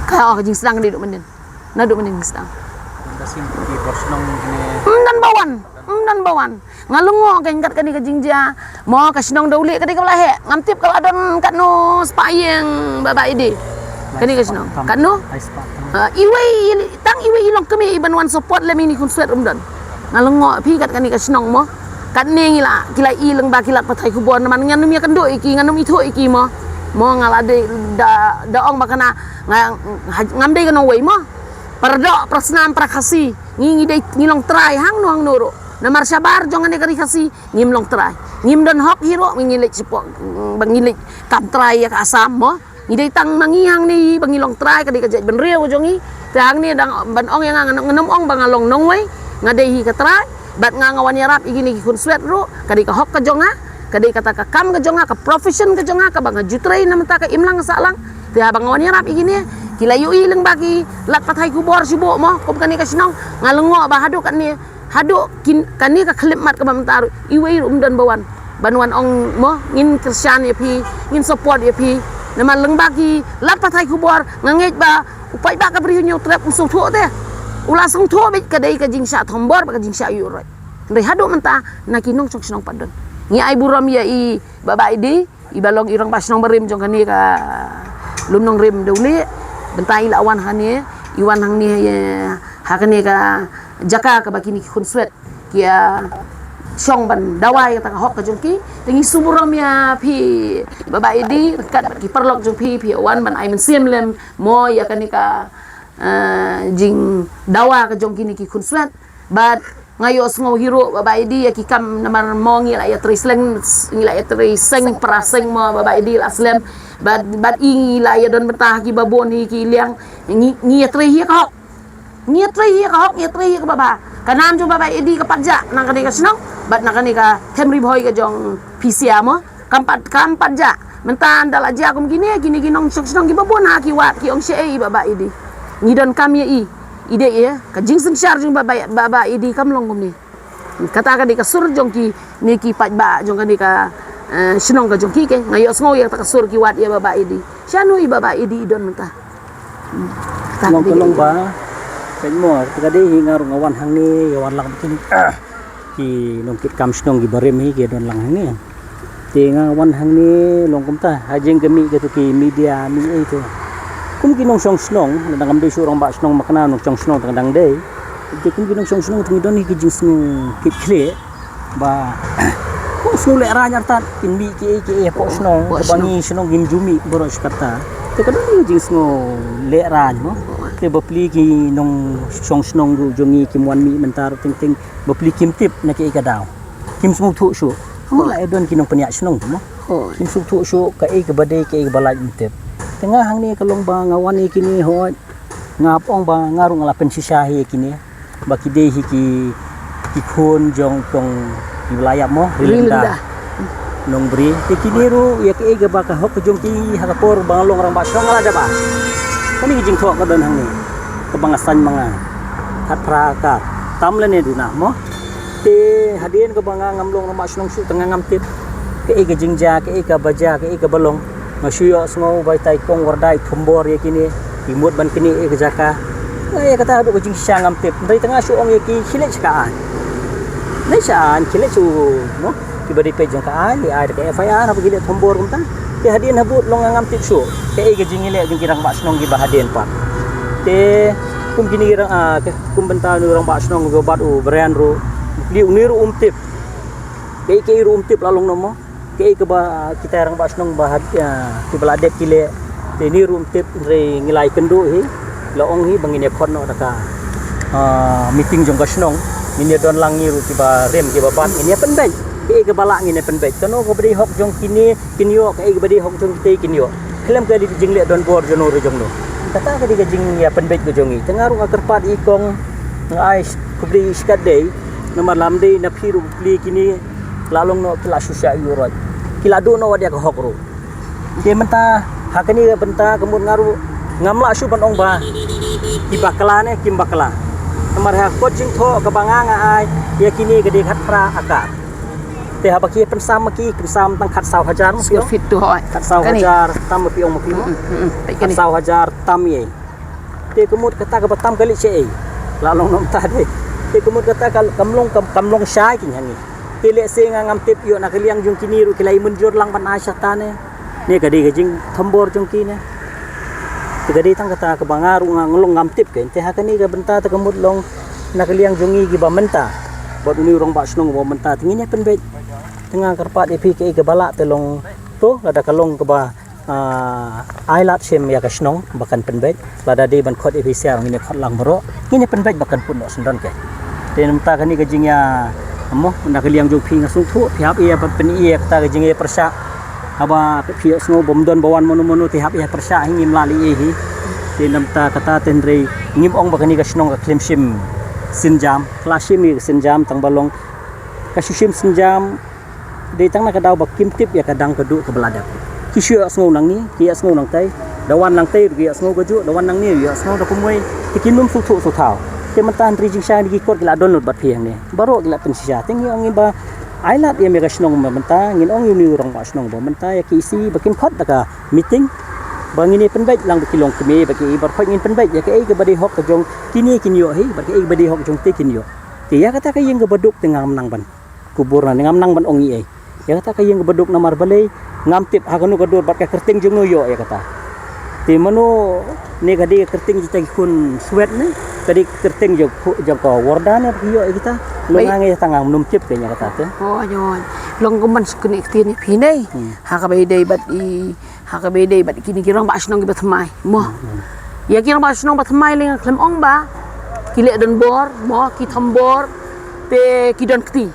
Ka oh, ka jingsdang naduh mynnin. Naduh mynnin ka sdang. Ka sdang ki bor shnong kine. Ym don ba wan. Ym don ba wan. Nga lyngngoh kein kat kane ka jingjia. Mo ka shnong Dawlieh ka dei kaba la heh. Ngam tip ka la don katno spah ïing ba ba ide. Kane ka shnong. Katno? Ai spah tam. Ha, iwei i- tang iwei i long kmie i ban wan support lem ine i khun swet ruh ym don. Nga lyngngoh phi kat kane ka shnong mo. Katne ngi la, ki la i lyngba ki lad pathai khubor, namar ngan ym ïakynduh ïa ki, ngan ym ithuh ïa ki mo. Mo nga la dei da, da ong ba kane, nga, ha, ngam dei ka nongwei mo. Para doh, para snam, para Khasi. Ngi, ngi dei, ngi long trai hangno hangno ruh. Namar shabar jong kane ka ri Khasi, ngim long trai. Ngim don hok hi ruh, ngi leit shapoh, ba ngi leit kam trai ïa ka Assam mo. Ngi dei tang ma ngi hangne hi ba ngi long trai, ka dei ka jaitbynriew jong ngi. Te hangne dang ban ong ïa nga, ngan ym ong ba nga long nongwei, nga dei hi ka trai. Bad nga, nga wan ïarap ïa kine ki khunswet ruh, ka dei ka hok ka jong nga, ka dei kata ka kam ka jong nga, ka profession ka jong nga, kaba nga ju trei na mynta ka imlang sahlang. Te haba nga wan ïarap ïa kine, ki la ïohi lyngba ki lad pathai khubor shuh mo, kum kane ka shnong, nga lyngngoh ba haduh katne, haduh kin, kane ka khyllipmat kaba mynta ruh, iwei ruh ym don ba wan. Ban wan ong mo, ngin kyrshan ïa phi, ngin support ïa phi. Namar lyngba ki lad pathai khubor, nga ngeit ba u paidbah ka Bri Hynñiewtrep um sngewthuh te. U la sngewthuh beit ka dei ka jingshah thombor bad ka jingshah ïuhroit. Hynrei haduh mynta na ki nongshong shnong pat don. Ngi ai burom ïa i Bah Bah Edi, i ba long i rangbah shnong barim jong kane ka Lum Nongrim Dewlieh. Mynta i la wan hangne, i wan hangne ïa, ha kane ka jaka kaba kine ki khunswet ki ïa shong ban dawa ïa kata ka hok ka jong ki. Te ngi sngewburom ïa phi Bah Bah Edi, ryngkat bad ki paralok jong phi, phi ïa wan ban ai mynsiem lem mo ïa kane ka, eh, jingdawa ka jong kine ki khunswet. Bad nga ïohsngew hi ruh Bah Bah Edi ïa ki kam namar mo ngi la ïatrei sleng, ngi la ïatrei seng para seng mo Bah Bah Edi la slem. Bad, bad i ngi la ïadon bynta ha kiba bun hi ki liang, ngi, ngi ïatrei hi ka hok. Ngi ïatrei hi ka hok, ngi ïatrei hi kaba bha. Ka nam jong Bah Bah Edi ka pat jah na kane ka shnong bad na kane ka them Ri Bhoi ka jong phi sha mo. Kam pat, kam pat jah. Mynta ynda la jia kum kine, kine ki nongshong shnong kiba bun ha ki wad ki ong shaei Bah Bah Edi. Ngi donkam ïa i. I dei ïa ka jingsynshar jong Bah Bah, Bah Bah Edi kam long kumne. Kata ka dei ka sur jong kine ki paidbah jong kane ka, eh, shnong ka jong ki ke. Nga ïohsngew ïa kata ka sur ki wad ïa Bah Bah Edi. Shano i Bah Bah Edi i don mynta. Hmm. Kata ka dei ka long ba, peit mo, kata ka dei hi nga ruh nga wan hangne, nga wan lang ba kine. Ki nongkitkam shnong kiba rim hi ki don lang hangne. Te nga wan hangne long kumta, ha jing ka mih katu ki media mih ei tu. Kum ki nongshong shnong, lada ngam dei shuh rangbah shnong ma kane nongshong shnong tang dang dei. Te kum ki nongshong shnong te ngi don hi ki jingsngew kit khlieh. Ba, ko sngew lehraiñ artat, kin mih kiei kiei hapoh shnong, hapoh shnong. Ba ngi shnong ngim ju mih baroh shi katta. Te ka don hi ki jingsngew lehraiñ mo. Te bapli ki nongshong shnong ruh jong ngi kim wan mih mynta ruh teng teng. Bapli kim tip na kaei ka daw. Kim sngewthuh shuh. Hooid. Mut la ïa don ki nongpynïaid shnong tu mo. Hooid. Kim sngewthuh shuh kaei kaba dei kaei kaba lait, kim tip. Te nga hangne ka long ba nga wan ïa kine hooid. Nga ong ba nga ruh nga la pynshisha hi ïa kine. Ba ki dei hi ki, ki khun jong i kong kiba la ïap mo. Ri Lynda. Ri Lynda. Nongbri. Te kine ruh ïa kaei kaba ka hok ka jong ki ha ka por ba nga long rangbah shnong nga la dep ai. Kane ka jingthoh ka don hangne. Kaba nga saiñ ma nga. Khatphra akar. Tam lane duna mo. Te hadien kaba nga ngam long rangbah shnong shuh te nga ngam tip kaei ka jingjia, kaei kaba jia, kaei kaba long. Nga shu ïohsngew ba itai i kong Warda i thombor ïa kine, i mut ban knieh ïa ka jaka. Nga ïa kata haduh ka jingshisha ngam tip. Hynrei te nga shu ong ïa ki khie leit sha ka aiñ. Leit sha aiñ, khie leit sha u, mo, kiba dei peit jong ka aiñ, i ai da ka F I R haba ki leit thombor kumta. Te hadien habud long nga ngam tip shuh kaei ka jingïaleh jong ki rangbah shnong kiba hadien pat. Te kum kine ki rang, ah, kum bynta u rangbah shnong kiba bat u Brian ruh. Li une ruh um tip. Kaei kaei ruh um tip la long noh mo. Kaei kaba kita rangbah shnong ba ha, ah, kiba la dep ki leh. Te une ruh um tip, hynrei ngi la ïakynduh hi. La ong hi ba ngin ïa khot noh da ka, ah, meeting jong ka shnong. Ngin ïa don lang ngi ruh kiba rim kiba bat ngin ïa pynbeit. Kaei kaba lah ngin ïa pynbeit. Kano kaba dei hok jong kine kin ïoh, kaei kaba dei hok jong kita kin ïoh. Khlem ka dei ka jingleh donbor jong no re jong no. Kata ka dei ka jingïapynbeit ka jong ngi. Te nga ruh nga kyrpad ïa i kong, nga ai khublei ïa i shkatdei. Namar lada ym dei na phi ruh plie kine, la long noh ki la shu shah ïuh roit. Ki la duh noh wat ïa ka hok ruh. Te mynta ha kane ka bynta ka mut nga ruh ngam lah shuh ban ong ba ki bakla ne kim bakla. Namar ha kot jingthoh kaba nga nga ai ïa kine ka dei khatphra akar. Te haba ki pynsam ma ki, pynsam tang khatsaw hajar ma phi ong. Square feet tu hoi. Khatsaw hajar tam ma phi ong ma phi ong. Mm, mm, mm. Khatsaw hajar tam ïa. Te ka mut kata kaba tam ka leit shaei. La long noh mynta de. Te ka mut kata ka, kam long, kam, kam long shai kine hangne. Te lehse nga ngam tip ïoh na ka liang jong kine ruh ki la ïa mynjur lang ban ai shata ne. Ne ka dei ka jingthombor jong ki ne. Te ka dei tang kata kaba nga ruh nga long ngam tip kein. Te ha kane ka bynta te ka mut long na ka liang jong ngi kiba mynta. Bad uni u rangbah shnong ba mynta te ngin ïa pynbeit. Te nga kyrpad ïa phi kaei kaba lah te long to lada ka long kaba, ah, ai lad shim ïa ka shnong ba kan pynbeit. Lada dei ban khot ïa phi sha ngin ïa khot lang baroh. Ngin ïa pynbeit ba kan pun noh syndon ke. Te mynta kane ka jingïa mo na ka liang jong phi nga sngewthuh phi hap ïa ban pyn-i ïa kata ka jingïa pyrshah. Haba phi ïohsngew bym don ba wan mano mano te hap ïa pyrshah hi ngim lah leh ei hi. Te namta kata te hynrei ngim ong ba kane ka shnong ka khlem shim sienjam. Ka la shim ïa ka sienjam tang ba long ka shu shim sienjam. Dei tang na ka daw ba kim tip ïa ka dang ka duh kaba la dep. Ki shu ïohsngew nangne ki ïohsngew nangtai. Da wan nangtai ruh ki ïohsngew kajuh, da wan nangne ruh ïohsngew da kumwei. Te kim nym sngewthuh sngewthaw. Te mynta hynrei jingshai ki kot ki la don lut bad phi hangne. Baroh ki la pynshisha te ngi ong ngi ba ai lad ïa me ka shnong ba mynta ngin ong ïa uni u rangbah shnong ba mynta ïa ka E C ba kin khot da ka meeting ba ngin ïa pynbeit lang ba ki long kmie ba ki bar khot ngin pynbeit ïa kaei kaba dei hok ka jong kine kin ïoh hi bad kaei kaba dei hok jong te kin ïoh. Te ïa kata ka ïing kaba duk te ngam nang ban kubur na ngam nang ban ong ei. Ïa kata ka ïing kaba duk namar balei ngam tip ha kano ka dur bad ka kyrteng jong no ïoh ïa kata. Te mano ne ka dei ka kyrteng jong kita ki khun Swet ne ka dei ka kyrteng jong khu- jong ka Warda ne ba ki ïoh ïa kita. Long Wei. Nga ngi tang ngam num tip ke ïa kata te. Oh, jon. Long kumban sukni ktien ïa phi nei. Hmm. Ha kaba ïadei bad i ha kaba ïadei bad kine ki rangbah shnong kiba thymmai. Mo. Hmm. Ïa ki rangbah shnong ba thymmai lei nga khlem ong ba ki leh don bor, mo ki thombor te ki don kti.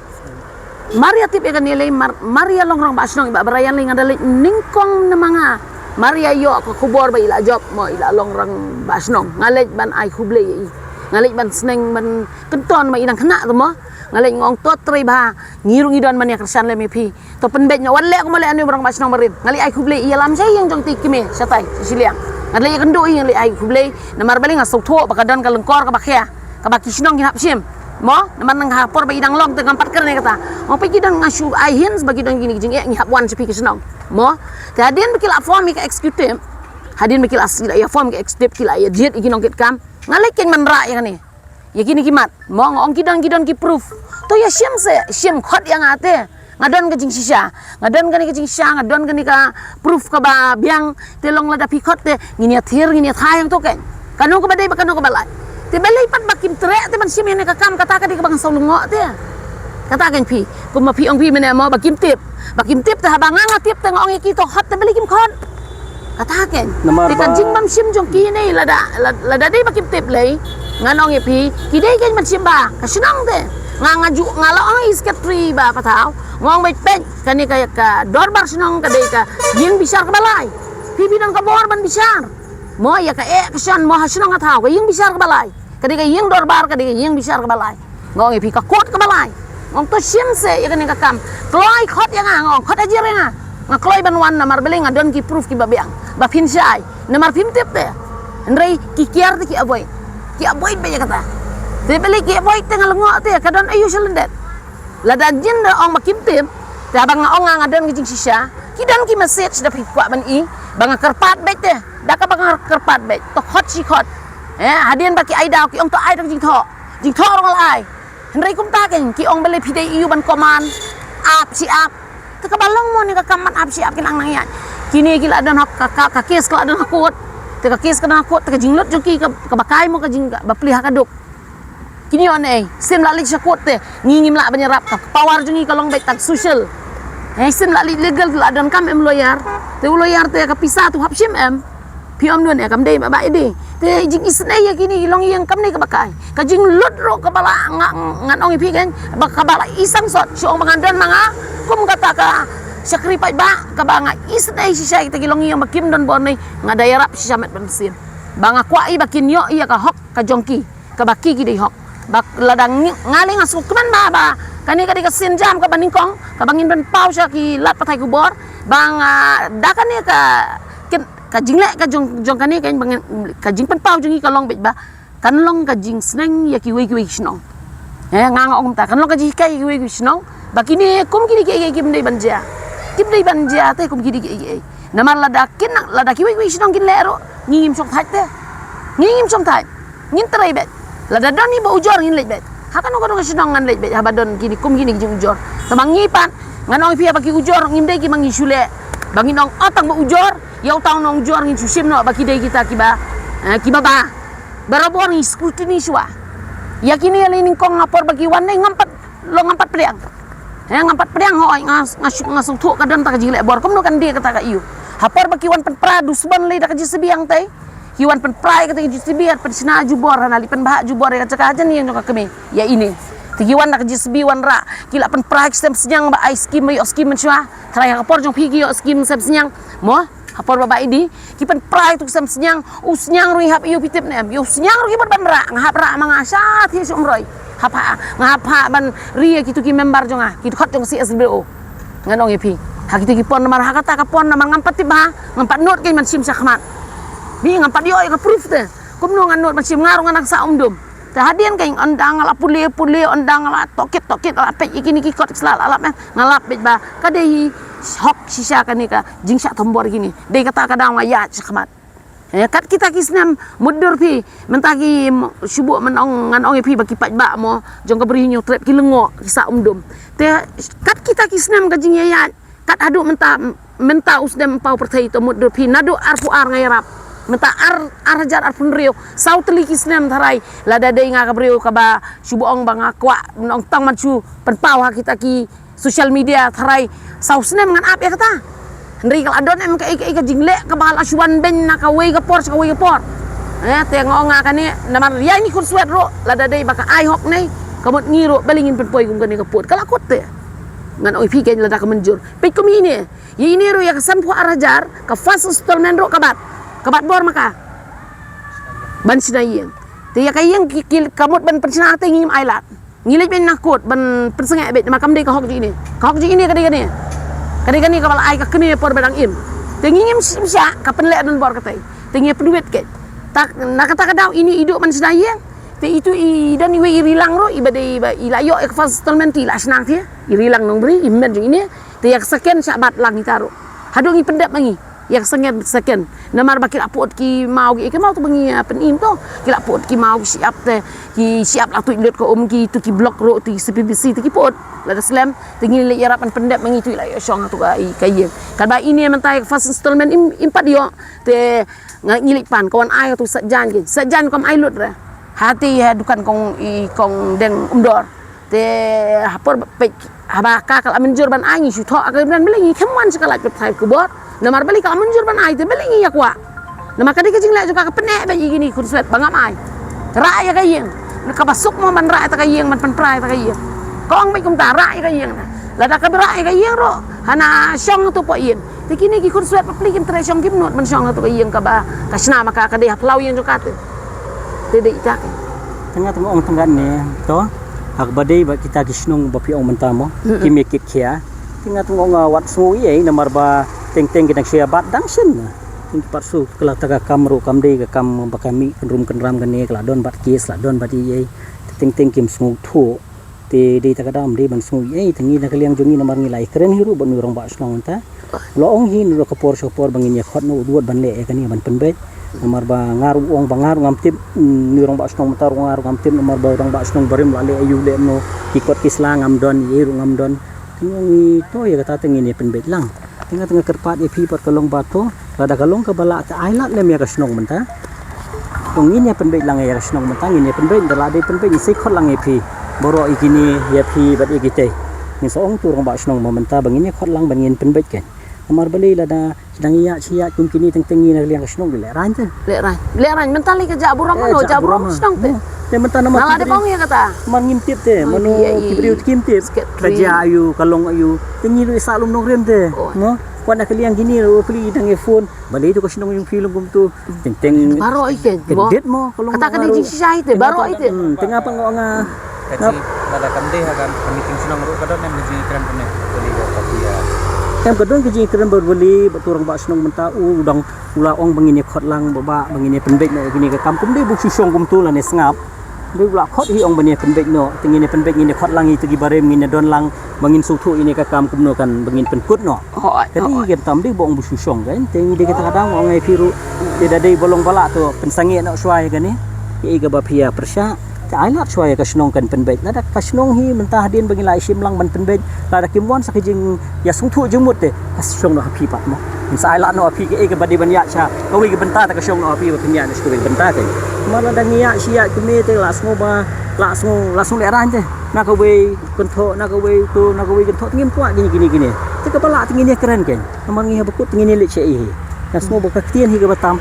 Mar ïa tip ïa kane lei mar, mar ïa long rangbah shnong i Bah Brian lei nga da leit nyngkong ne ma nga. Mar ïa ïoh ka khubor ba i la jop mo i la long rangbah shnong. Nga leit ban ai khublei ïa i. Nga leit ban sneng ban kynton ma i nang khynnah tu mo. Nga leit nga ong to trei bha ngi ruh ngi don ban ïa kyrshan lem ïa phi. To pynbeit noh wat leh kumba leh ane u rangbah shnong barim. Nga leit ai khublei ïalam sha ïing jong te kmie shatai sha shiliang. Nga leit ïakynduh ïa nga leit ai khublei. Namar balei nga sngewthuh ba ka don ka lyngkor kaba khia kaba ki shnong kin hap shim. Mo namar nang ha por ba i dang long te ngam pat kren ïa kata. Mo peit ki don nga shu ai hints ba ki don kine ki jingeh ngi hap wan sha phi ki shnong. Mo te hadien ba ki la form ïa ka executive. Hadien ba ki la ïa form ka executive ki la ïa jied ïa ki nongkitkam. Nga leit keiñ ban rah ïa kane. Ïa kine ki mat mo nga ong ki don ki don ki proof. To ïa shim se shim khot ïa nga te. Nga don ka jingshisha, nga don kane ka jingshisha, nga don kane ka proof kaba biang. Te long lada phi khot te ngin ïa thir ngin ïa thai hangto keiñ. Kano kaba dei ba kano kaba lait. Te balei pat ba kim treh te ban shim ïa ne ka kam kata ka dei kaba nga saw lyngngoh te. Kata keiñ phi kumba phi ong phi mynne mo ba kim tip. Ba kim tip te haba nga nga tip te nga ong ïa ki to khot te balei kim khot. Kata keiñ. Namar te ka ba jingbym shim jong ki ne lada lada, lada dei ba kim tip lei. Ngan ong ïa phi ki dei keiñ ban shim ba ka shnong te. Nga nga ju nga la ong ïa i secretary ba pathaw. Nga ong beit peit kane ka ka dorbar shnong ka dei ka ïing bishar kaba lai. Phi phi don ka bor ban bishar. Mo ïa ka eh ka shan mo ha shnong ka thaw ka ïing bishar kaba lai. Ka dei ka ïing dorbar ka dei ka ïing bishar kaba lai. Nga ong ïa phi ka kot kaba lai. Nga ong to shim se ïa kane ka kam. Kloi khot ïa nga nga ong khot hajar ïa nga. Nga kloi ban wan namar balei nga don ki proof kiba biang. Ba phin shai namar phim tip te. Hynrei ki kiar te ki avoid. Ki avoid ba ïa kata. Te balei ki avoid te nga lyngngoh te ka don ayu sha lyndet. Lada jin da ong ba kim tip. Te haba nga ong nga nga don ka jingshisha. Ki don ki message da phi kwah ban i ba nga kyrpad beit te. Da kaba nga kyrpad beit to khot shi khot. Eh hadien ba ki ai daw ki ong to ai da ka jingthoh. Jingthoh ruh nga la ai. Hynrei kumta keiñ ki ong balei phi dei ïa u ban command ap shi ap. Te kaba long mo ne ka kam ban ap shi ap ki nang nang ïaid. Kine ki la don ha ka ka ka kes ka la don ha kot. Te ka kes ka don ha kot te ka jinglut jong ki ka ba kai mo ka jing ba pli ha ka duk. Kine on ei sim la leit sha kot te ngi ngim lah ban ïarap ka power jong ngi ka long beit tang social. Ei sim la leit legal la don kam em lawyer. Te u lawyer te ka pisa tu hap shim em. Phi ong nun ïa kam dei ba ba i dei. Te jing isynei ïa kine i long ïing kam ne kaba kai. Ka jinglut ruh kaba la nga ngan ong ïa phi kan ba kaba la i sangsot shu ong ba ngan don ma nga kum kata ka shakri paidbah kaba nga isynei shisha ïa kita ki long ïing ba kim don bor ne nga da ïarap shisha met ban sien. Ba nga kwah i ba kin ïoh ïa ka hok ka jong ki. Kaba ki ki dei hok ba lada ngi- nga lei nga sngewkmen ba ba kane ka dei ka sienjam kaba nyngkong kaba ngin pynpaw sha ki lad pathai khubor ba nga da kane ka kin- ka jingleh ka jong jong kane ka ba ngin- ka jingpynpaw jong ngi ka long beit ba kan long ka jingsneng ïa kiwei kiwei ki shnong. Eh nga nga ong ta kan long ka jinghikai ïa kiwei kiwei ki shnong ba kine kum kine ki ei kim dei ban jia kim dei ban jia te kum kine ki ei. Namar lada kin lada kiwei kiwei ki shnong kin leh ruh ngi ngim shong thait te ngi ngim shong thait. Ngin trei beit. Lada don i ba ujor ngin leit beit. Ha kano kano ka shnong ngan leit beit haba don kine kum kine ki jingujor. Tang ba ngi pat ngan ong ïa phi haba ki ujor ngim dei ki ba ngi shu leh ba ngin ong o tang ba ujor ïa uta u nongujor ngin shu shim noh ba ki dei kita kiba eh, kiba ba. Barabor ngi scrutiny shuwa. Ïa kine ïa lei nyngkong ha por ba ki wan ne ngam pat Long ngam pat pdiang. He, ngam pat pdiang, hooid, nga, nga shu, nga sngewthuh ka don ta ka jingleh bor. Kumno kan die kata ka ïu. Ha por ba ki wan pynpra dusbon lei da ka J C B hangtei. Ki wan pynpra ïa kata ka J C B, wan pynshna jubor, hana leit pynbha jubor ïa ka jaka jan ïa jong ka kmie. Ïa ine. Te ki wan da ka J C B wan rah. Ki la pynpra ki sem sniang ba ai skim, ba ïoh skim mynshuwa. Tharai ha ka por jong phi ki ïoh skim sem sniang. Mo? Ha por ba ba idi, ki pynpra ïa tu ki sem sniang, u sniang ruh i hap ïa u, phi tip ne em, ïa u sniang ruh ki bud ban rah, nga hap rah ma nga sha thiah sha Umroi. Hap ha, nga hap ha ban ri ïa kitu ki member jong nga, ki dkhot jong C S W O. Ngan ong ïa phi. Ha kitu ki por namar ha kata ka por namar ngam pat tip bha, ngam pat nud kein ban shim shakhmat. Ni ngam pat ïoh ïa ka proof te. Kumno ngan nud ban shim, nga ruh nga nang sah umdum. Te hadien kein ynda nga la pule pule, ynda nga la tohkit tohkit, la peit ïa kine ki kot ki sla la lap, eh. Nga lap beit ba ka dei hi hok shisha kane ka jingshah thombor kine. Dei kata ka daw nga ïaid shakhmat. Eh, kat kita ki snem mutdur phi, mynta ki m-, shu bun, ngan ong, ngan ong ïa phi ba ki paidbah mo jong ka Bri Hynñiewtrep ki lyngngoh, ki sah umdum. Te kat kita ki snem ka jingïaid, kat haduh mynta, mynta u snem paw pyrthei to mutdur phi, naduh arphew ar nga ïarap. Mynta ar, ar hajar arphew hynriew, saw tylli ki snem tharai, lada dei nga ka briew kaba shu bun ong ba nga kwah, ngan ong tang man shu pynpaw ha kita ki social media tharai saw snem ngan ap ïa kata. Hynrei ka la don em kaei kaei ka jingleh kaba la shu wan beiñ na kawei ka por sha kawei ka por. Eh, te nga ong nga kane namar ïa ini khunswet ruh lada dei ba ka ai hok ne ka mut ngi ruh balei ngin pynpoi kum kane ka pud. Ka la kut te. Ngan ong ïa phi kein lada ka mynjur. Peit kum ine. Ïa ine ruh ïa ka sanphew ar hajar ka first installment ruh ka bat. Ka bat bor ma ka. Ban shna ïing. Te ïa ka ïing ki, ki, ka mut ban pynshna te ngim ailad. Ngi leit beit na kot ban pynsangeh beit namar kam dei ka hok jong ine. Ka hok jong ine ka dei kane. Ka dei kane kaba la ai ka kmie por ba dang im. Te ngi ngim shim shah ka pynleh donbor katei. Te ngi pynwit keiñ. Tak na kata ka daw ine i duh ban shna ïing. Te itu i don iwei i Rilang ruh iba dei ba i la ïoh ïa ka first installment i la shna te. I Rilang Nongbri i hynmen jong ine. Te ïa ka second shah bat lang ita ruh. Haduh ngi pyndep ma ngi. Ïa ka second, second. Namar ba ki la put ki maw ki, ki maw tu ba ngi, ah, pynim tu. Ki la put ki maw ki shyiap te, ki shyiap la tuid lut ka um ki tu ki block ruh tu ki C P V C tu ki put. Lada slem, te ngi leit ïarap ban pyndep ma ngi tu i la ïoh shong tu ka, i ka ïing. Katba ine mynta ïa ka first installment im, im pat ïoh. Te nga ngi leit pan ka wan ai tu Saitjaiñ ki. Saitjaiñ kam ai lut re. Hati ha dukan kong i kong Deng Umdor. Te ha por ba peit haba ka ka la mynjur ban ai ngi shu thoh ha ka imran balei ngi khlem wan sha ka lait pathai khubor. Namar balei ka la mynjur ban ai te balei ngi ïa kwah. Namar ka dei ka jingleh jong ka ka pyneh ba ïa kine ki khunswet ba ngam ai. Rah ïa ka ïing. Na kaba suk mo ban rah ïa ta ka ïing ban pynpra ïa ta ka ïing. Ka ong beit kumta rah ïa ka ïing na. Lada ka rah ïa ka ïing ruh hana shong tu pok ïing. Te kine ki khunswet bapli kim treh shong kim nud ban shong ha tu ka ïing kaba ka shna ma ka ka dei ha phyllaw ïing jong ka te. Te dei ita ka. Te nga tang ong tang katne to ha kaba dei ba kita ki shnong ba phi ong mynta mo. Mm-mm. Kim ïa kit khia. Te nga tang ong, ah, wat sngew ei ei namar ba teng teng ki dang shia bat dang shen. Teng ki pat shu kylla ta ka kam ruh kam dei ka kam ba ka mih kynrum kynram kane ka la don bat case la don bat ei ei. Te teng teng kim sngewthuh. Te dei ta ka daw ym dei ban sngew ei ei, te ngi na ka liang jong ngi namar ngi la ïakren hi ruh bad u rangbah shnong mynta. U la ong hi naduh ka por sha ka por ba ngin ïa khot noh u duh ban leh ïa kane ban pynbeit. Namar ba nga ruh ong ba nga ruh ngam tip, mm, u rangbah shnong mynta ruh nga ruh ngam tip namar ba u rangbah shnong barim la leh aïu leh mano ki kot ki sla ngam don, ei ei ruh ngam don. Te ngi to ïa kata te ngin ïa pynbeit lang. Te nga te nga kyrpad ïa phi pat ka long ba to lada ka long kaba lah te ai lad lem ïa ka shnong mynta. To ngin ïa pynbeit lang ïa ka shnong mynta ngin ïa pynbeit da la dei pynbeit ngin sa khot lang ïa phi. Baroh ïa kine ïa phi bad ïa kitei. Ngin sa ong tu rangbah shnong ba mynta ba ngin ïa khot lang ba ngin pynbeit kein. Namar balei lada sdang ïa shi ïa kum kine teng teng ngin ïa liang ka shnong leh rang te. Leh rang. Leh rang mynta lei ka jah burom mano jah burom shnong te. Te mynta namar ki briew. Nga la dep ong ïa kata. Namar ngim tip te mano ki briew te kim tip. Ka jah aïu ka long aïu. Te ngi ruh i sah lum nongrim te. Mo. Wat na ka liang kine ruh pli dang ïa phone. Balei tu ka shnong jong phi long kumtu. Teng teng. Baroh i kein. Kendit mo ka long. Kata ka dei jingshisha ite baroh ite. Hmm, teng apa nga nga. Ka jing lada kam dei ha ka meeting shnong ruh ka don em ka jingkren kane. Balei ka phi ïa. Em ka don ka jingkren balei ba tu rangbah shnong mynta u dang u la ong ba ngin ïa khot lang ba ba ngin ïa pynbeit noh kine ka kam kum dei ba shu shong kumtu lane sngap. Dei u la khot hi ong ba ngin ïa pynbeit noh, te ngin ïa pynbeit ngin ïa khot lang ïa tu ki barim ngin ïa don lang ba ngin sngewthuh ïa kane ka kam kumno kan ba ngin pynkut noh. Ka dei ka tam dei ba ong ba shu shong kan, te ngi dei kata ka dang ong ai phi ruh. Te da dei ba long ba lah to pynsangeh noh shuwa ïa kane. Ïa kaba phi ïa pyrshah. Te ai lad shuwa ïa ka shnong kan pynbeit. Lada ka shnong hi mynta hadien ba ngi la ïa shim lang ban pynbeit. Lada kim wan sa ka jing ïa sngewthuh jingmut te ka shong noh ha phi pat mo. Ngin sa ai lad noh ha phi kaei kaba dei ban ïa sha kawei ka bynta te ka shong noh ha phi ba phin ïa na sha kawei ka bynta ka. Namar lada ngi ïa shi ïa kmie te la sngew ba La sngew, la sngew lehraiñ te. Na kawei kynthoh, na kawei to, na kawei kynthoh, te ngim kwah kine, kine, kine. Te kaba lah te ngin ïakren kein. Namar ngi haba kut te ngin ïaleit shaei hi. Nga sngew ba ka ktien hi kaba tam.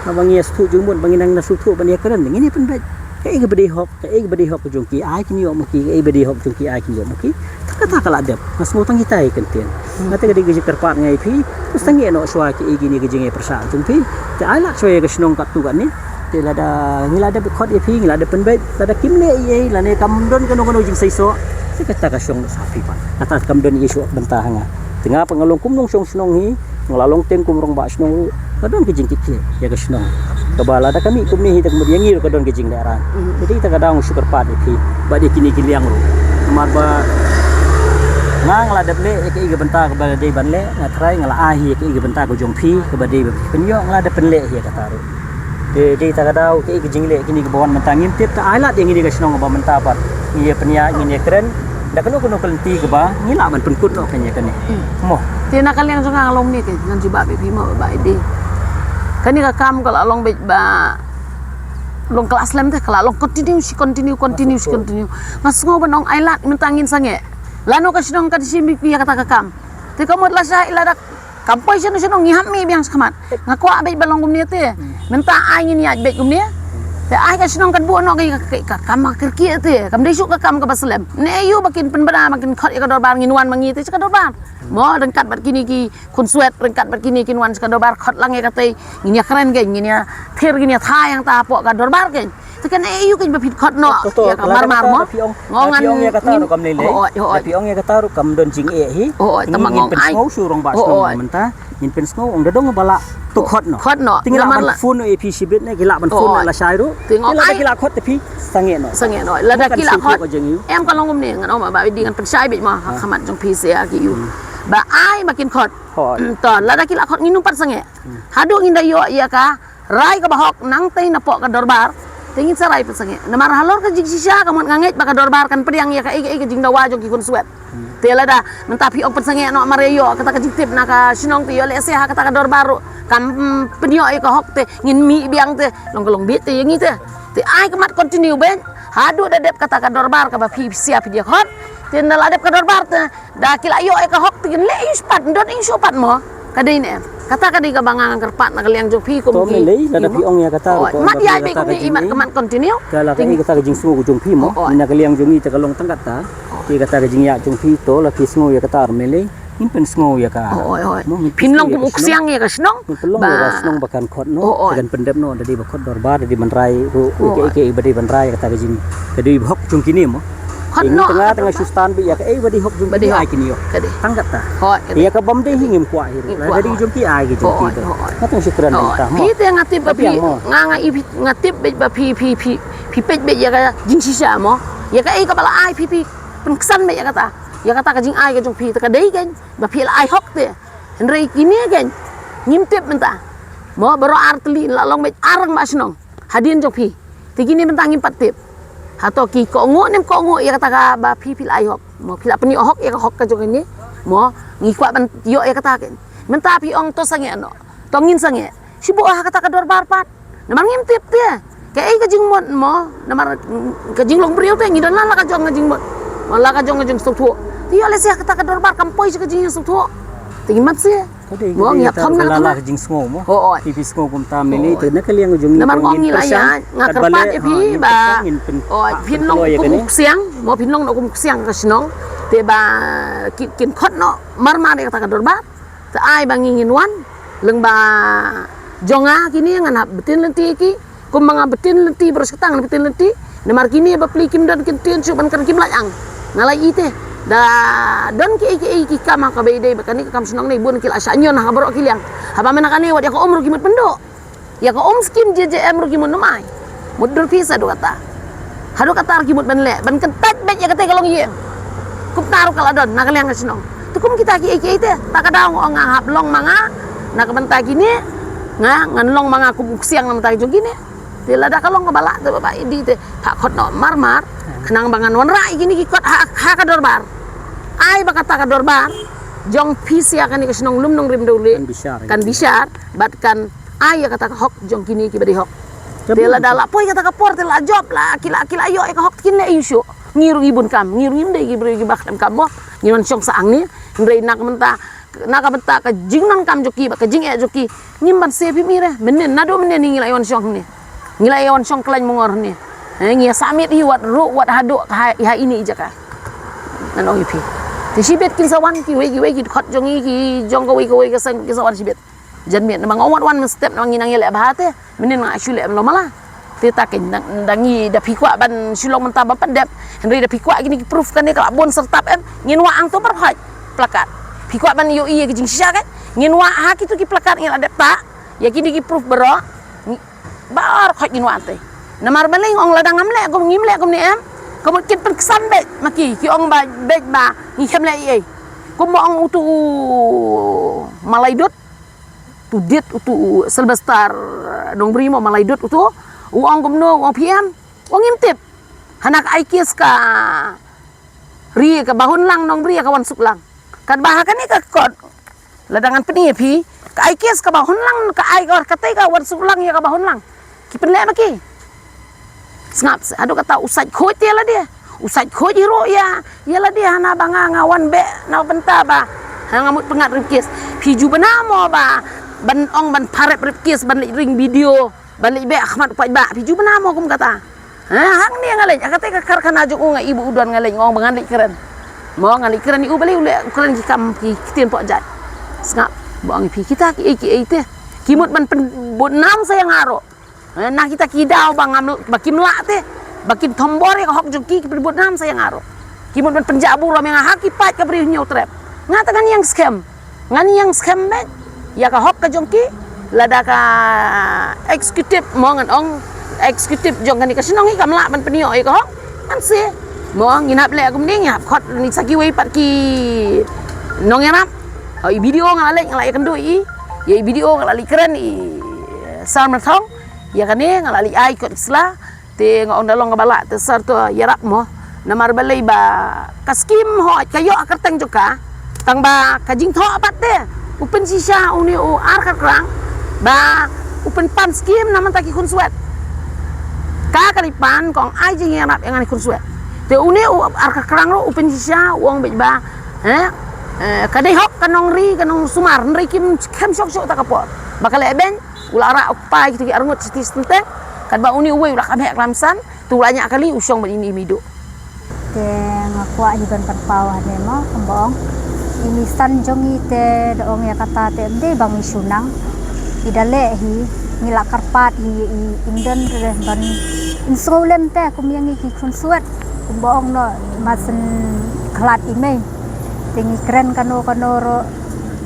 Haba ngi ïa sngewthuh jingmut, ba ngi nang ïa sngewthuh ban ïakren, ngin ïa pynbeit. Kaei kaba dei hok, kaei kaba dei hok ka jong ki, ai kin ïoh ma ki, kaei ba dei hok jong ki, ai kin ïoh ma ki. Te kata ka la dep. Nga sngew tang kita hi kyntien. Nga te ka dei ka jingkyrpad nga ïa phi. Te sangeh noh shuwa kiei kine ka jingïapyrshah jong phi. Te ai lad shuwa ïa ka shnong katto katne. Te lada ngi la dep khot ïa phi, ngi la dep pynbeit, lada kim leh ei ei, lane kam don kano kano jingseisoh, te kata ka shong noh sa phi pat. Kata kam don ei ei shuh bynta ha nga. Te nga pat nga long kum nongshong shnong hi, nga la long teng kum rangbah shnong ruh, ka don ka jingkitkhlieh ïa ka shnong. Kaba lada ka mih kumne hi, te ka mut ïa ngi ruh ka don ka jinglehraiñ. Te dei ta ka daw nga shu kyrpad ïa phi bad ïa kine ki liang ruh. Namar ba nga, nga la dep leh ïa kaei ka bynta kaba dei ban leh, nga trai nga la ai hi ïa kaei ka bynta ka jong phi kaba dei ba phi pynïoh, nga la dep pynleh hi ïa kata ruh. Te dei ta ka daw kaei ka jingleh kine kaba wan mynta ngim tip, te ai lad ïa ngi dei ka shnong kaba mynta pat ngi ïa pynïaid, ngin ïa kren da kano kano ka lynti kaba ngi lah ban pynkut noh kein ïa kane. Mo. Te na ka liang jong nga long ne kein, ngan jubab ïa phi mo ba dei. Kane ka kam ka la long beit ba long ka la slem te, ka la long continue shi continue, continue shi continue. Nga sngew ban ong ai lad mynta ngin sangeh. Lano ka shnong ka dei shim ïa kata ka kam. Te ka mut lashai lada kam poi shano shano ngi hap mih biang shakhmat. Nga kwah beit ba long kumne te. Mynta ai ngin ïaid beit kumne. Te ai ka shnong kan buh noh ka, ka, ka kam ka kyrkieh te. Kam dei shuh ka kam kaba slem. Ne ïoh ba kin pynbna ba kin khot ïa ka dorbar, ngin wan ma ngi te sha ka dorbar. Mo, ryngkat bad kine ki khunswet, ryngkat bad kine kin wan sha ka dorbar, khot lang ïa katei. Ngin ïa kren kein, ngin ïa thir, ngin ïa thaw ïa kata hapoh ka dorbar kein. Te kan eh ïa kein ba phi khot noh ïa ka marmar mo. Nga ong ngan ïa kata ruh kam lei lei. Hooid, hooid. Phi ong ïa kata ruh kam don jingeh hi. Hooid, tang ba nga ong ai. Ngin pynsngew shu rangbah shnong mynta. Ngin pynsngew ong da dong ba lah to khot noh. Khot noh. Te ngi lah ban phone noh ïa phi shibit ne, ki lah ban phone noh lashai ruh. Te nga ong ai. Ki lah khot te phi sangeh noh. Sangeh noh. Lada ki lah khot. Em ka long kumne, ngan ong ba dei ngan pynshai beit mo ha khmat jong phi sha ki ïa. Ba ai ma kin khot. Hooid. To lada ki lah khot ngin ym pat sangeh. Haduh ngin da ïoh ïa ka rai kaba hok nangtei napoh ka dorbar, te ngin sa rai pynsangeh. Namar halor ka jingshisha ka mut nga ngeit ba ka dorbar kan pdiang ïa kaei kaei ka jingdawa jong ki khunswet. Te lada mynta phi ong pynsangeh noh, mar ïa ïoh kata ka jingtip na ka shnong te ïoh lehse ha kata ka dorbar ruh kam, mm, pynïoh ïa ka hok, te ngin mih biang te long ka long bieit te ïa ngi te. Te ai ka mat continue beit haduh da dep kata ka dorbar kaba phi sia phi dei khot. Te ynda la dep ka dorbar te Da ki la ïoh ïa ka hok te kin leh ïa u spat, don ïa u spat mo. Ka dei ne em. Kata ka dei kaba nga nga kyrpad na ka liang jong phi kum ki. To me lei, lada phi ong ïa kata ruh. Mat ïa beit kum i mat ka mat continue. Ka la ka dei kata ka jingsngew jong phi mo. Na ka liang jong i te ka long tang kata. Te kata ka jingïa jong phi to la phi sngew ïa kata ruh me lei. Ngin pynsngew ïa ka. Phin long kum u ksiang ïa ka shnong. Ngin pynlong ïa ka shnong ba kan khot noh. Kan pyndep noh da dei ba khot dorbar da dei ban rai ruh. Ïa ka, ïa ka ba dei ban rai kata ka jing. Ka dei ba hok jong kine mo. Khot noh. Tang nga tang nga shu stan beit ïa kaei ba dei hok jong ki ai kine ïoh. Tang kata. Hooid. Ïa ka bym dei hi ngim kwah hi ruh. Ka dei jong ki ai ki jong ki. Nga tang shu kren mynta mo. Phi te nga tip ba phi nga nga i phi nga tip beit ba phi phi phi phi peit beit ïa ka jingshisha mo. Ïa kaei kaba la ai phi phi pynksan beit ïa kata. Ïa kata ka jingai ka jong phi te ka dei kein ba phi la ai hok te. Hynrei kine kein ngim tip mynta. Mo baroh ar tylli la long beit ar rangbah shnong. Hadien jong phi. Te kine mynta ngim pat tip. Hato ki kohnguh ne em kohnguh ïa kata kaba phi phi la ai hok. Mo phi la pynïoh hok ïa ka hok ka jong kine. Mo ngi kwah ban ïoh ïa kata kein. Mynta phi ong to sangeh noh. To ngin sangeh. Shi buh ha kata ka dorbar pat. Namar ngim tip te. Kaei ka jingmut mo. Namar, mm, ka jinglong briew te ngi don la ka jong ka jingmut. Mo la ka jong ka jingsngewthuh. Te ïoh lehse ha kata ka dorbar kam poi sha ka jingsngewthuh. Te ngin mat se. Mo ngi ap thong na la ka jingsngew mo. Hooid. Phi phi sngew kumta me lei te na ka liang jong ngi. Namar ngong ngi la ïa nga kyrpad ïa phi ba. Hooid phin long kum u ksiang mo phin long noh kum u ksiang ka shnong. Te ba kin khot noh marmar ïa kata ka dorbar. Te ai ba ngi ngin wan lyngba jong nga kine ngan hap btin lynti ki. Kumba nga btin lynti baroh shi katta ngan btin lynti. Namar kine ba pli kim don kin tien shuh ban kren kim lait ang. Nga la ïohi te da don kiei kiei ki kam ha kaba ïadei bad kane ka kam shnong ne bun ki la shah ñion ha baroh ki liang. Haba mynta kane wat ïa ka um ruh ki mut pynduh. Ïa ka um skim J J M ruh ki mut nym ai. Mut dur phi sa haduh kata. Haduh kata ruh ki mut ban leh ban kyntait beit ïa kata ka longïing. Kumta ruh ka la don na ka liang ka shnong. Te kum kita kiei kiei te ta ka daw nga ong nga hap long ma nga. Na ka bynta kine nga ngan long ma nga kum u ksiang na bynta ki jong kine. Te lada ka long kaba lah te ba ïa dei te phah khot noh marmar. Khnang ba ngan wanrah ïa kine ki kot ha, ha ka dorbar. Ai ba kata ka dorbar jong phi sha kane ka shnong Lumnongrim Dewlieh kan bishar bad kan ai ïa kata ka hok jong kine kiba dei hok. Te lada la poi kata ka por te la jop la ki la ki la ïoh ïa ka hok te kin leh ïa u shuh. Ngi ruh ngi bun kam, ngi ruh ngim dei ki briew kiba khlem kam mo. Ngi wan shong sa hangne. Hynrei na ka bynta, na ka bynta ka jingdonkam jong ki bad ka jingeh jong ki, ngim banse phi mih re. Mynnin, naduh mynnin ngi la ïa wan shong hangne. Ngi la ïa wan shong khlaiñ mongor hangne. Eh, ngi ïa submit hi wat ruh wat haduh ha, ha ine i jaka. Ngan ong ïa phi. Te shibit kin sa wan kiwei kiwei ki dkhot jong ngi, ki jong kawei kawei ka seng kin sa wan shibit. Janmiet namar nga ong wat wan mynstep namar ngi nang ïaleh bha te. Mynnin nga shu leh em lo mala. Te ta ken dang, dang ngi da phi kwah ban shu long mynta ba pyndep. Hynrei da phi kwah kine ki proof kane ka la bun syrtap em. Ngin wah hangto baroh hoi plakat. Phi kwah ban ïohi ïa ki jingshisha kan. Ngin wah ha kitu ki plakat ngi la dep ta. Ïa kine ki proof baroh. Ngi, baroh hoi ngin wah te. Namar balei nga ong lada ngam leh kum ngim leh kumne em. Ka mut kin pynksan beit ma ki, ki ong ba beit ba ngi khlem leh ei ei. Kumba ong utu u Malai Dut. Tu dit utu u Sylvester Nongbri mo Malai Dut utu. U ong kumno, u ong phi em. U ong ngim tip. Hana ka ai case ka ri kaba hun lang Nongbri ïa ka Wansuk lang. Katba ha kane ka kot. Lada ngan pyni ïa phi. Ka ai case kaba hun lang ka ai ka katei ka Wansuk lang ïa kaba hun lang. Ki pynleh ma ki. Sngap, haduh kata u sait khuid te ïa lade. U sait khuid hi ruh ïa, ïa lade hana ba nga, nga wan beh na bynta ba. Ha nga mut pyngngad rape case. Phi ju bna mo ba ban ong ban pharep rape case ban leit ring video. Ban leit beh ha khmat u paidbah. Phi ju bna mo kum kata. Ha, hangne nga leit, ha katei ka karkhana jong u nga i ba u don nga leit, nga ong ba ngan leit kren. Mo ngan leit kren ïa u balei u leh u kren ki kam ki ktien pok jait. Sngap, ba ong ïa phi kita kiei kiei te. Ki mut ban pynbud nam sa ïa nga ruh. Eh, na kita ki daw ba ngam, ba kim lah te, ba kim thombor ïa ka hok jong ki, ki pynbud nam sa ïa nga ruh. Ki mut ban pynjah burom ïa nga ha ki paid ka Bri u Hynñiewtrep. Nga te ngan ïeng skhem. Ngan ïeng skhem beit ïa ka hok ka jong ki, lada ka executive mo ngan ong, executive jong kane ka shnong hi kam lah ban pynïoh ïa ka hok. Ngan se mo ngin hap leh kumne, ngin hap khot ni sa kiwei pat ki nongïarap. Oh, i video nga la leit, nga la ïakynduh i, ïa i video nga la leit kren i Sir Myrthong. Ïa kane nga la leit ai kot sla. Te nga ong da long kaba lah te sir to ïarap mo. Namar balei ba ka skim hooid ka ïoh ha kyrteng jong ka. Tang ba ka jingthoh pat te u pynshisha une u Ar Kyrkrang ba u pynpan skim na mynta ki khunswet. Ka ka dei pan ka ong ai jingïarap ïa ngan ki khunswet. Te une u Ar Kyrkrang ruh u pynshisha u ong beit ba, eh, eh, ka dei hok ka nongri ka nongsumar, hynrei kim khlem shong shuh ta ka por. Ba ka leh beiñ, u la rah u kpa ïa kitu ki arngut shi teng shi teng. Katba une uwei u la kham heh khlem san, tu u la ñiah kali u shong bad ine i meiduh. Te nga kwah hi ban pynpaw hangne mo, kumba ong. I mei san jong ngi te da ong ïa kata te ym dei ba ngi shu nang. I da leh hi, ngi la kyrpad hi ïa i, im don re ban im sngewlem te kum ïa ngi ki khunswet. Kumba ong noh, ma shen khlad i mei. Te ngi kren kano kano ruh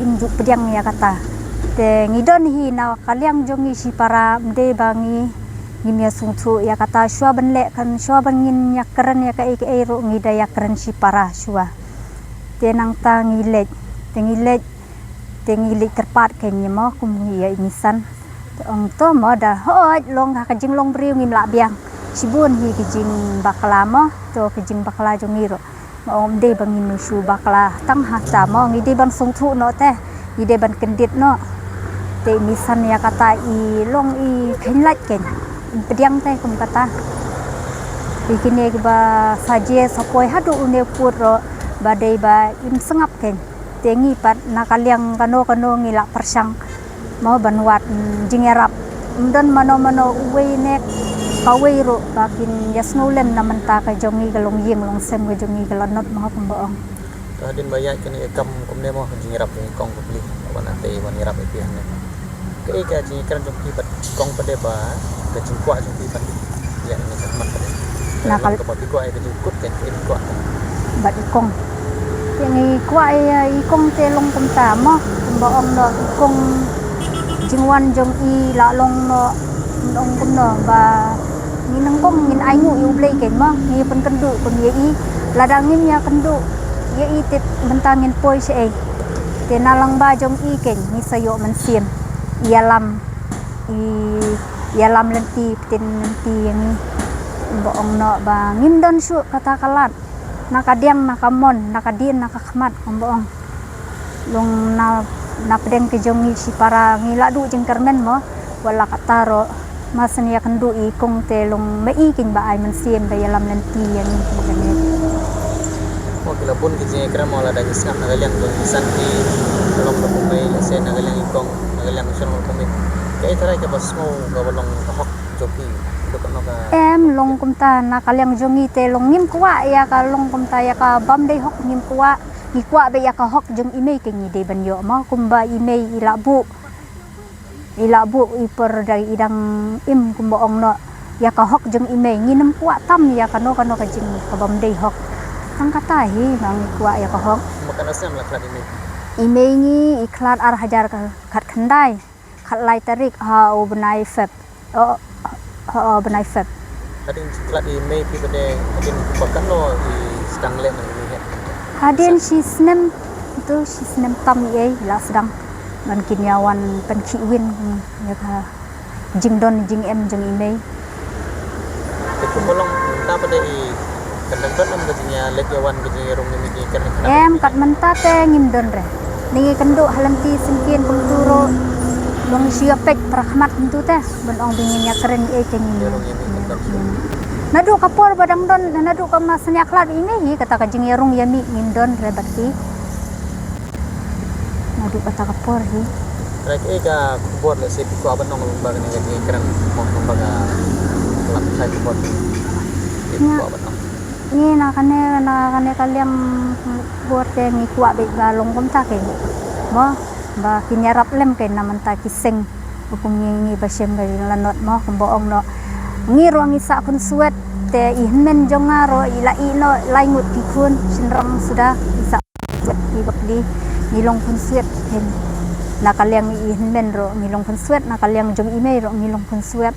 im ju pdiang ïa kata. Te ngi don hi na ka liang jong ngi shipara, ym dei ba ngi ngim ïa sngewthuh ïa kata, shuwa ban leh kan, shuwa ban ngin ïa kren ïa kaei kaei ruh ngi da ïa kren shipara shuwa. Te nangta ngi leit, te ngi leit, te ngi leit kyrpad kein ïa mo kum ïa i mei san. Te ong to mo da hooid long ha ka jinglong briew ngim lah biang. Shibun hi ka jingbakla mo, to ka jingbakla jong ngi ruh. Nga ong ym dei ba ngin shu bakla tang ha ta mo, ngi dei ban sngewthuh noh te, ngi dei ban kyndit noh. Te i mei san ïa kata i long i khein lait kein, im pdiang te kum kata. Te kine kiba sa jia sa poi haduh une u pud ruh ba dei ba im sngap kein. Te ngi pat na ka liang kano kano ngi lah pyrshang mo ban wad, mm, jingïarap. Ym don mano mano uwei ne kawei ruh ba kin ïa sngewlem na mynta ka jong ngi ka longïing longsem ka jong ngi ka lanot mo kumba ong. To hadien ba ïaid kane ka kam kumne mo, jingïarap jong i kong ka pli wan nangtei wan ïarap ïa phi hangne. Kaei ka jingïakren jong phi bad i kong pat de ba ka jingkwah jong phi bad ïa kane ka khmat pat de? Na ka, ka ba phi kwah ïa ka jingkut ka phi kwah. Bad i kong. Te ngi kwah ïa i kong te long kumta mo, kumba ong noh i kong jingwan jong i la long noh, ong kumno ba ngi nang kong ngin ainguh ïa U Blei kein mo, ngi pynkynduh kum ïa i, lada ngim ïa kynduh ïa i te mynta ngin poi shaei. Te na lang ba jong i kein ngi sa ïoh mynsiem ïalam, i ïalam lynti, pyntin lynti ïa ngi. Ba ong noh ba ngim don shuh kata ka lad. Na ka diang, na ka mon, na ka dien, na ka khmat, kumba ong. Long na, na pdeng ka jong ngi shipara ngi la duh jingkyrmen mo, wat la katta ruh. Masan ïa kynduh i kong te long ma i keiñ ba ai mynsiem ba ïalam lynti ïa ngi ki kane. Mo ki la bun ki jingïakren mo lada ngi sngap na ka liang jong ki san ki long ka kumei lehse na ka liang i kong na ka liang i shon ka kumei. Kaei tharai kaba sngew kaba long ka hok jong ki. Duk ano ka Em long kumta na ka liang jong ngi te long ngim kwah ïa ka long kumta ïa ka bym dei hok ngim kwah. Ngi kwah ba ïa ka hok jong i mei keiñ ngi dei ban ïoh mo kumba i mei i la buh. I la buh i por da i dang im kumba ong noh ïa ka hok jong i mei ngin ym kwah tam ïa kano kano ka jing ka bym dei hok. Tang kata hi ba ngi kwah ïa ka hok. Ma katno snem la khlad i mei? I mei ngi i khlad ar hajar khatkhyndai, khatlai tarik ha u bnai Feb. Oh, ha u bnai Feb. Hadien shi khlad i mei phi ba dei hadien ba katno i sdang leh na i mei? Hadien shi snem tu shi snem tam i ei la sdang. Ban kin ïa wan pynkhih win ïa ka jingdon jingem jong i mei. Te kumba long mynta pat de i kan dang don em ka jingïaleit ïawan ka jingïarung ïamih ki kren. Em kat mynta te ngim don re. Ngi kynduh ha lynti syngkien kumtu ruh. Long shu ïa peit para khmat kumtu te ban ong ba ngin ïa kren ei te ngim. Naduh ka por ba dang don naduh ka mas ïa khlad i mei hi kata ka jingïarung ïamih ngim don re bad ki. Naduh kata ka por hi. Trai kaei ka khubor lehse phi kwah ban ong lyngba kane ka jingïakren mo lyngba ka lap trai khubor. Phi kwah ban ong. Ngi na kane na kane ka liang khubor te ngi kwah beit ba long kumta keiñ. Mo ba kin ïarap lem keiñ na mynta ki seng. Kum ngi ngi ba shem ka jinglanot mo kumba ong noh. Ngi ruh ngi sah khunswet te i hynmen jong nga ruh i la ïeh noh lai ngut ki khun shynrang suda i sah. Swet i bak di ngi long khunswet keiñ. Na ka liang i hynmen ruh ngi long khunswet na ka liang jong i mei ruh ngi long khunswet.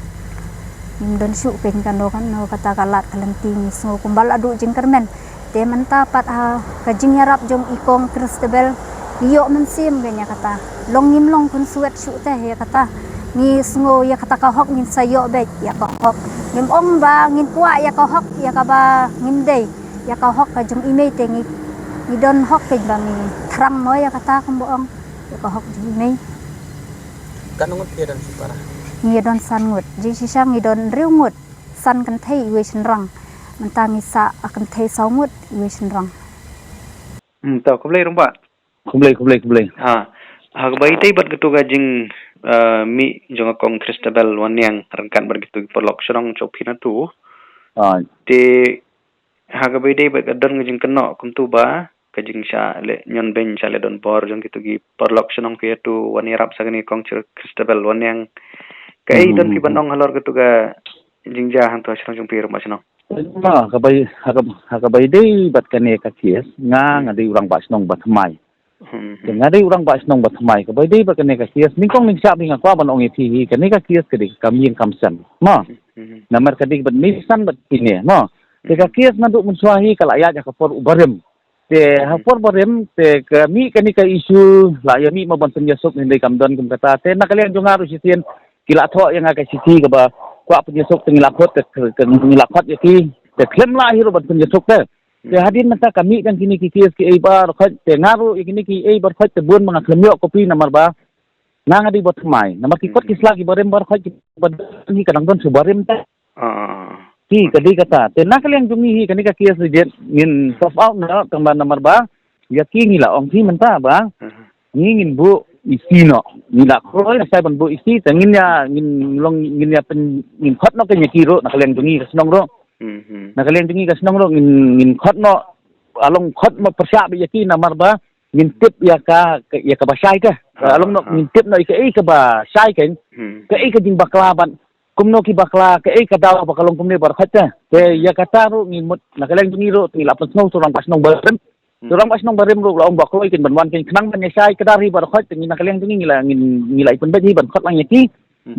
Ngim don shuh keiñ kano kano kata ka lad ka lynti ngi sngew kumba la duh jingkyrmen. Te mynta pat ha ka jingïarap jong i kong Christabel ngi ïoh mynsiem keiñ ïa kata. Long ngim long khunswet shuh te ïa kata. Ngi sngew ïa kata ka hok ngin sa ïoh beit ïa ka hok. Ngim ong ba ngin kwah ïa ka hok ïa kaba ngim dei. Ïa ka hok ka jong i mei te ngi ngi don hok keiñ ba ngi thrang mo ïa kata kumba ong ïa ka hok jong i mei. Katno ngut phi ïa don shu para? Ngi ïa don san ngut. Jingshisha ngi don hynriew ngut. San kynthei iwei shynrang. Mynta ngi sah kynthei saw ngut iwei shynrang. Hmm, to khublei Rangbah. Khublei khublei khublei. Ha ha kaba ïadei bad katu ka jing eh, mih jong ka kong Christabel Wanniang ryngkat bad katu ki paralok shnong jong phi natu. Ha. Te ha kaba ïadei bad ka don ka jingkynnoh kumtu ba ka jingshah leh ñion beiñ shah leh don bor jong kitu ki paralok shnong phi atu wan ïarap sa kane ka kong Christabel Wanniang. Kaei don phi ban ong halor katu ka jingjia hangtu ha shnong jong phi Rangbah shnong? Ma ha kaba ha kaba ha kaba ïadei bad kane ka case nga nga dei u Rangbah shnong ba thymmai. Hmm. Te nga dei u Rangbah shnong ba thymmai kaba ïadei bad kane ka case nyngkong nyngshap hi nga kwah ban ong ïa phi hi kane ka case ka dei ka kam ïing kam sem. Ma. Hmm. Namar ka dei bad meisan bad kine ma. Te ka case naduh mynshuwa hi ka la ïaid ha ka por u barim. Te ha por barim te ka mih kane ka issue la ïa mih ma ban pynïasuk hynrei kam don kum kata te na ka liang jong nga ruh shisien ki la thoh ïa nga ka shithi kaba kwah pynïasuk te ngi la khot te ngi la khot ïa ki te khlem lah hi ruh ban pynïasuk te. Te hadien mynta ka mih dang kine ki case kiei baroh khoit te nga ruh ïa kine kiei baroh khoit te bun ba nga khlem ïoh copy namar ba nga nga dei ba thymmai namar ki kot ki sla ki barim baroh khoit ki ba don hi ka dang don shu barim te. Ki ka dei kata te na ka liang jong ngi hi kane ka case reject ngin solve out na tang ba namar ba ïa ki ngi la ong ki mynta ba ngi ngin buh isi noh ngi la kroi la sai ban buh isi te ngin ïa ngin long ngin ïa pen ngin khot noh ka ïa ki ruh na ka liang jong ngi ka shnong ruh. Na ka liang jong ngi ka shnong ruh ngin ngin khot noh along khot noh pyrshah ba ïa ki namar ba ngin tip ïa ka ïa ka ba shai te along noh ngin tip noh ïa ka ei ka ba shai ka ei ka jingbakla ban kumno ki bakla kaei ka daw ba ka long kumne baroh khoit te. Te ïa kata ruh ngi mut na ka liang jong ngi ruh te ngi la pynsngew tu rangbah shnong barim. Tu rangbah shnong barim ruh la ong ba kloi kin ban wan kin khnang ban ïa shai ka dar hi baroh khoit te ngi na ka liang jong ngi ngi la ngin ngi la i pynbeit hi ban khot lang ïa ki.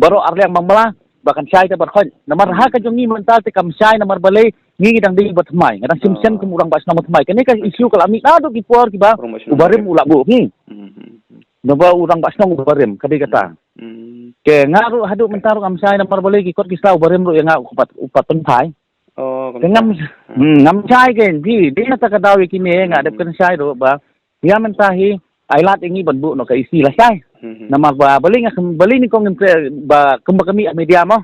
Baroh ar liang bang mala ba kan shai te baroh khoit. Namar ha ka jong ngi mynta te kam shai namar balei ngi ngi dang dei ba thymmai nga dang shim shen kum u rangbah shnong ba thymmai kane ka issue ka la mih naduh ki por kiba u barim u la buh hi. Naba u rangbah shnong u barim ka dei kata. Ke nga ruh haduh mynta ruh ngam shai namar balei ki kot ki sla u barim ruh ïa nga u pat u pat pynphai. Te ngam ngam shai ke bi dei na ta ka daw ïa kine nga dep kan shai ruh ba ïa mynta hi ai lad ïa ngi ban buh noh ka isi la shai. Namar ba balei nga balei ni kong ngim treh ba kumba ka mih ha media mo.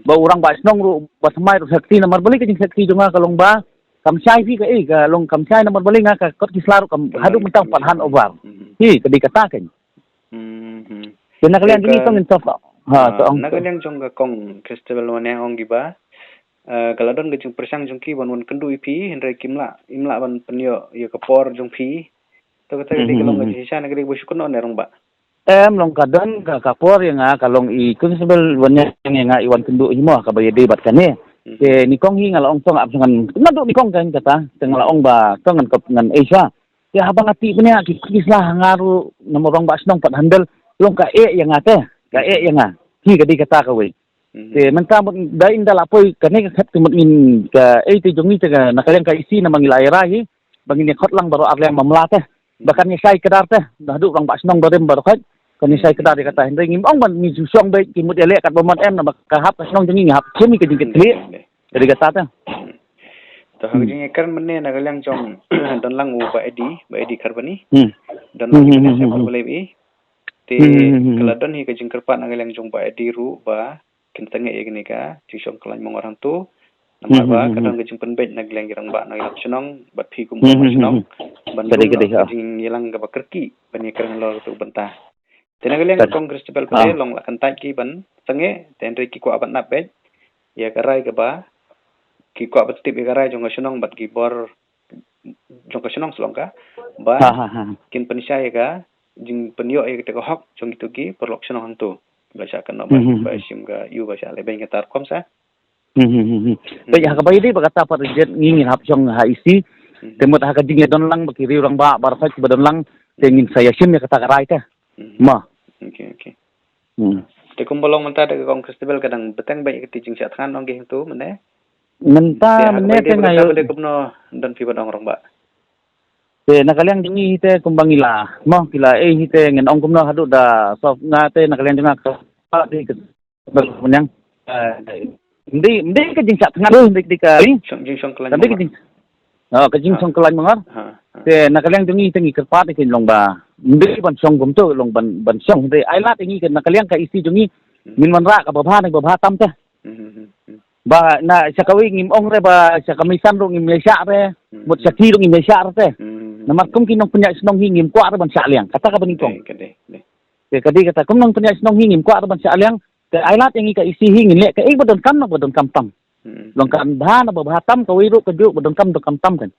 Ba u rangbah shnong ruh ba thymmai ruh sakti namar balei ka jingsakti jong nga ka long ba kam shai phi ka, eh, ka long kam shai namar balei nga ka kot ki sla ruh kam haduh mynta pat handover. Hi ka dei kata kan. Te na ka liang jong ngi tong in sof ha to ong. Na ka liang jong ka kong Christabel wan ong ki ba, eh, ka la don ka jingpyrshang jong ki ban wan kynduh ïa phi hynrei kim lah, im lah ban pynïoh ïa ka por jong phi. To kata ka dei ka long ka jingshisha na ka dei ba shu kynnoh ne rangbah. Em long ka don ka, ka por ïa nga ka long i Christabel wan ïa nga i wan kynduh hi mo kaba ïadei bad kane. Te nyngkong hi nga la ong to nga ap ngan naduh nyngkong kan kata te nga la ong ba to ngan kop ngan Asia. Te haba nga tip bniah ki ki sla ha nga ruh namar rangbah shnong pat handle long ka eh ïa nga te ka eh ïa nga. Hi ka dei kata kawei. Te mynta mut da in da la poi kane ka khat te mut ngin ka eh te jong ngi te ka na ka liang ka isi namar ngi la ïa rai hi ba ngin ïa khot lang baroh ar liang ba mla te ba kan ïa shai kdar te da haduh rangbah shnong barim baroh khot kan ïa shai kdar ïa kata hynrei ngim ong ban ngi ju shong beit ki mut ïa leh kat ba mon em namar ka hap ka shnong jong ngi ngi hap shim ka jingkitkhlieh. Ka dei kata te. To ha ka jingïakren mynne na ka liang jong don lang u Bah Edi, Bah Edi Kharbani. Don lang u Bah Edi Kharbani Kharbani. Te ka la don hi ka jingkyrpad na ka liang jong Bah Edi ruh ba kin sangeh ïa kane ka jingshong kyllain mongor hangto. Namar ba ka don ka jingpynbeit na ka liang ki rangbah na ka liang shnong bad phi kum u rangbah shnong ban don ka jingïalang kaba kyrkieh ban ïakren halor kata ka bynta. Te na ka liang ka kong Christabel pat long la kyntait ki ban sangeh te hynrei ki kwah ban ap beit ïa ka rai kaba ki kwah ban tip ïa ka rai jong ka shnong bad ki bor jong ka shnong shlong ka ba kin pynshai ïa ka jingpynïoh ïa kata ka hok jong kito ki paralok shnong hangto. Ba shah kynnoh ba ba shim ka ïu ba shah leh beiñ kata rukom sa. Peit ha kaba ïadei ba kata pat jet ngi ngin hap shong ha isi. Te mut ha ka jingïadon lang ba ki riew rangbah baroh khot ba don lang te ngin sa ïa shim ïa kata ka rai te. Ma. Te kumba long mynta da ka kong Christabel ka dang bteng beit ïa kata jingshah thngan ong ki hangto mynne. Mynta mynne te nga ïoh kumno don phi ban ong rangbah. Te na ka liang jong ngi hi te kumba ngi la mo ki la eh hi te ngin ong kumno haduh da sof nga te na ka liang jong nga ka pa te ka bang mynnyang. Ndi ndi ka jingshah thngan ndi ndi ka jingshong kyllain. Oh ka jingshong kyllain mongor. Te na ka liang jong ngi te ngi kyrpad te long ba ndi ban shong kumto long ban ban shong te ai lad ngi na ka liang ka isi jong ngi min ban rah ka ba bha ne ba bha tam te. Ba na sha kawei ngim ong re ba sha ka meisan ruh ngim ïa shah re. Mut sha ki ruh ngim ïa shah re te. Namar kum ki nongpynïaid shnong hi ngim kwah re ban shah liang kata ka ba nyngkong. Te ka dei kata kum nongpynïaid shnong hi ngim kwah re ban shah liang. Te ai lad ïa ngi ka isi hi ngin leh kaei ba donkam na ba donkam tam. Long kan bha na ba bha tam kawei ruh ka juh ba donkam donkam tam kan.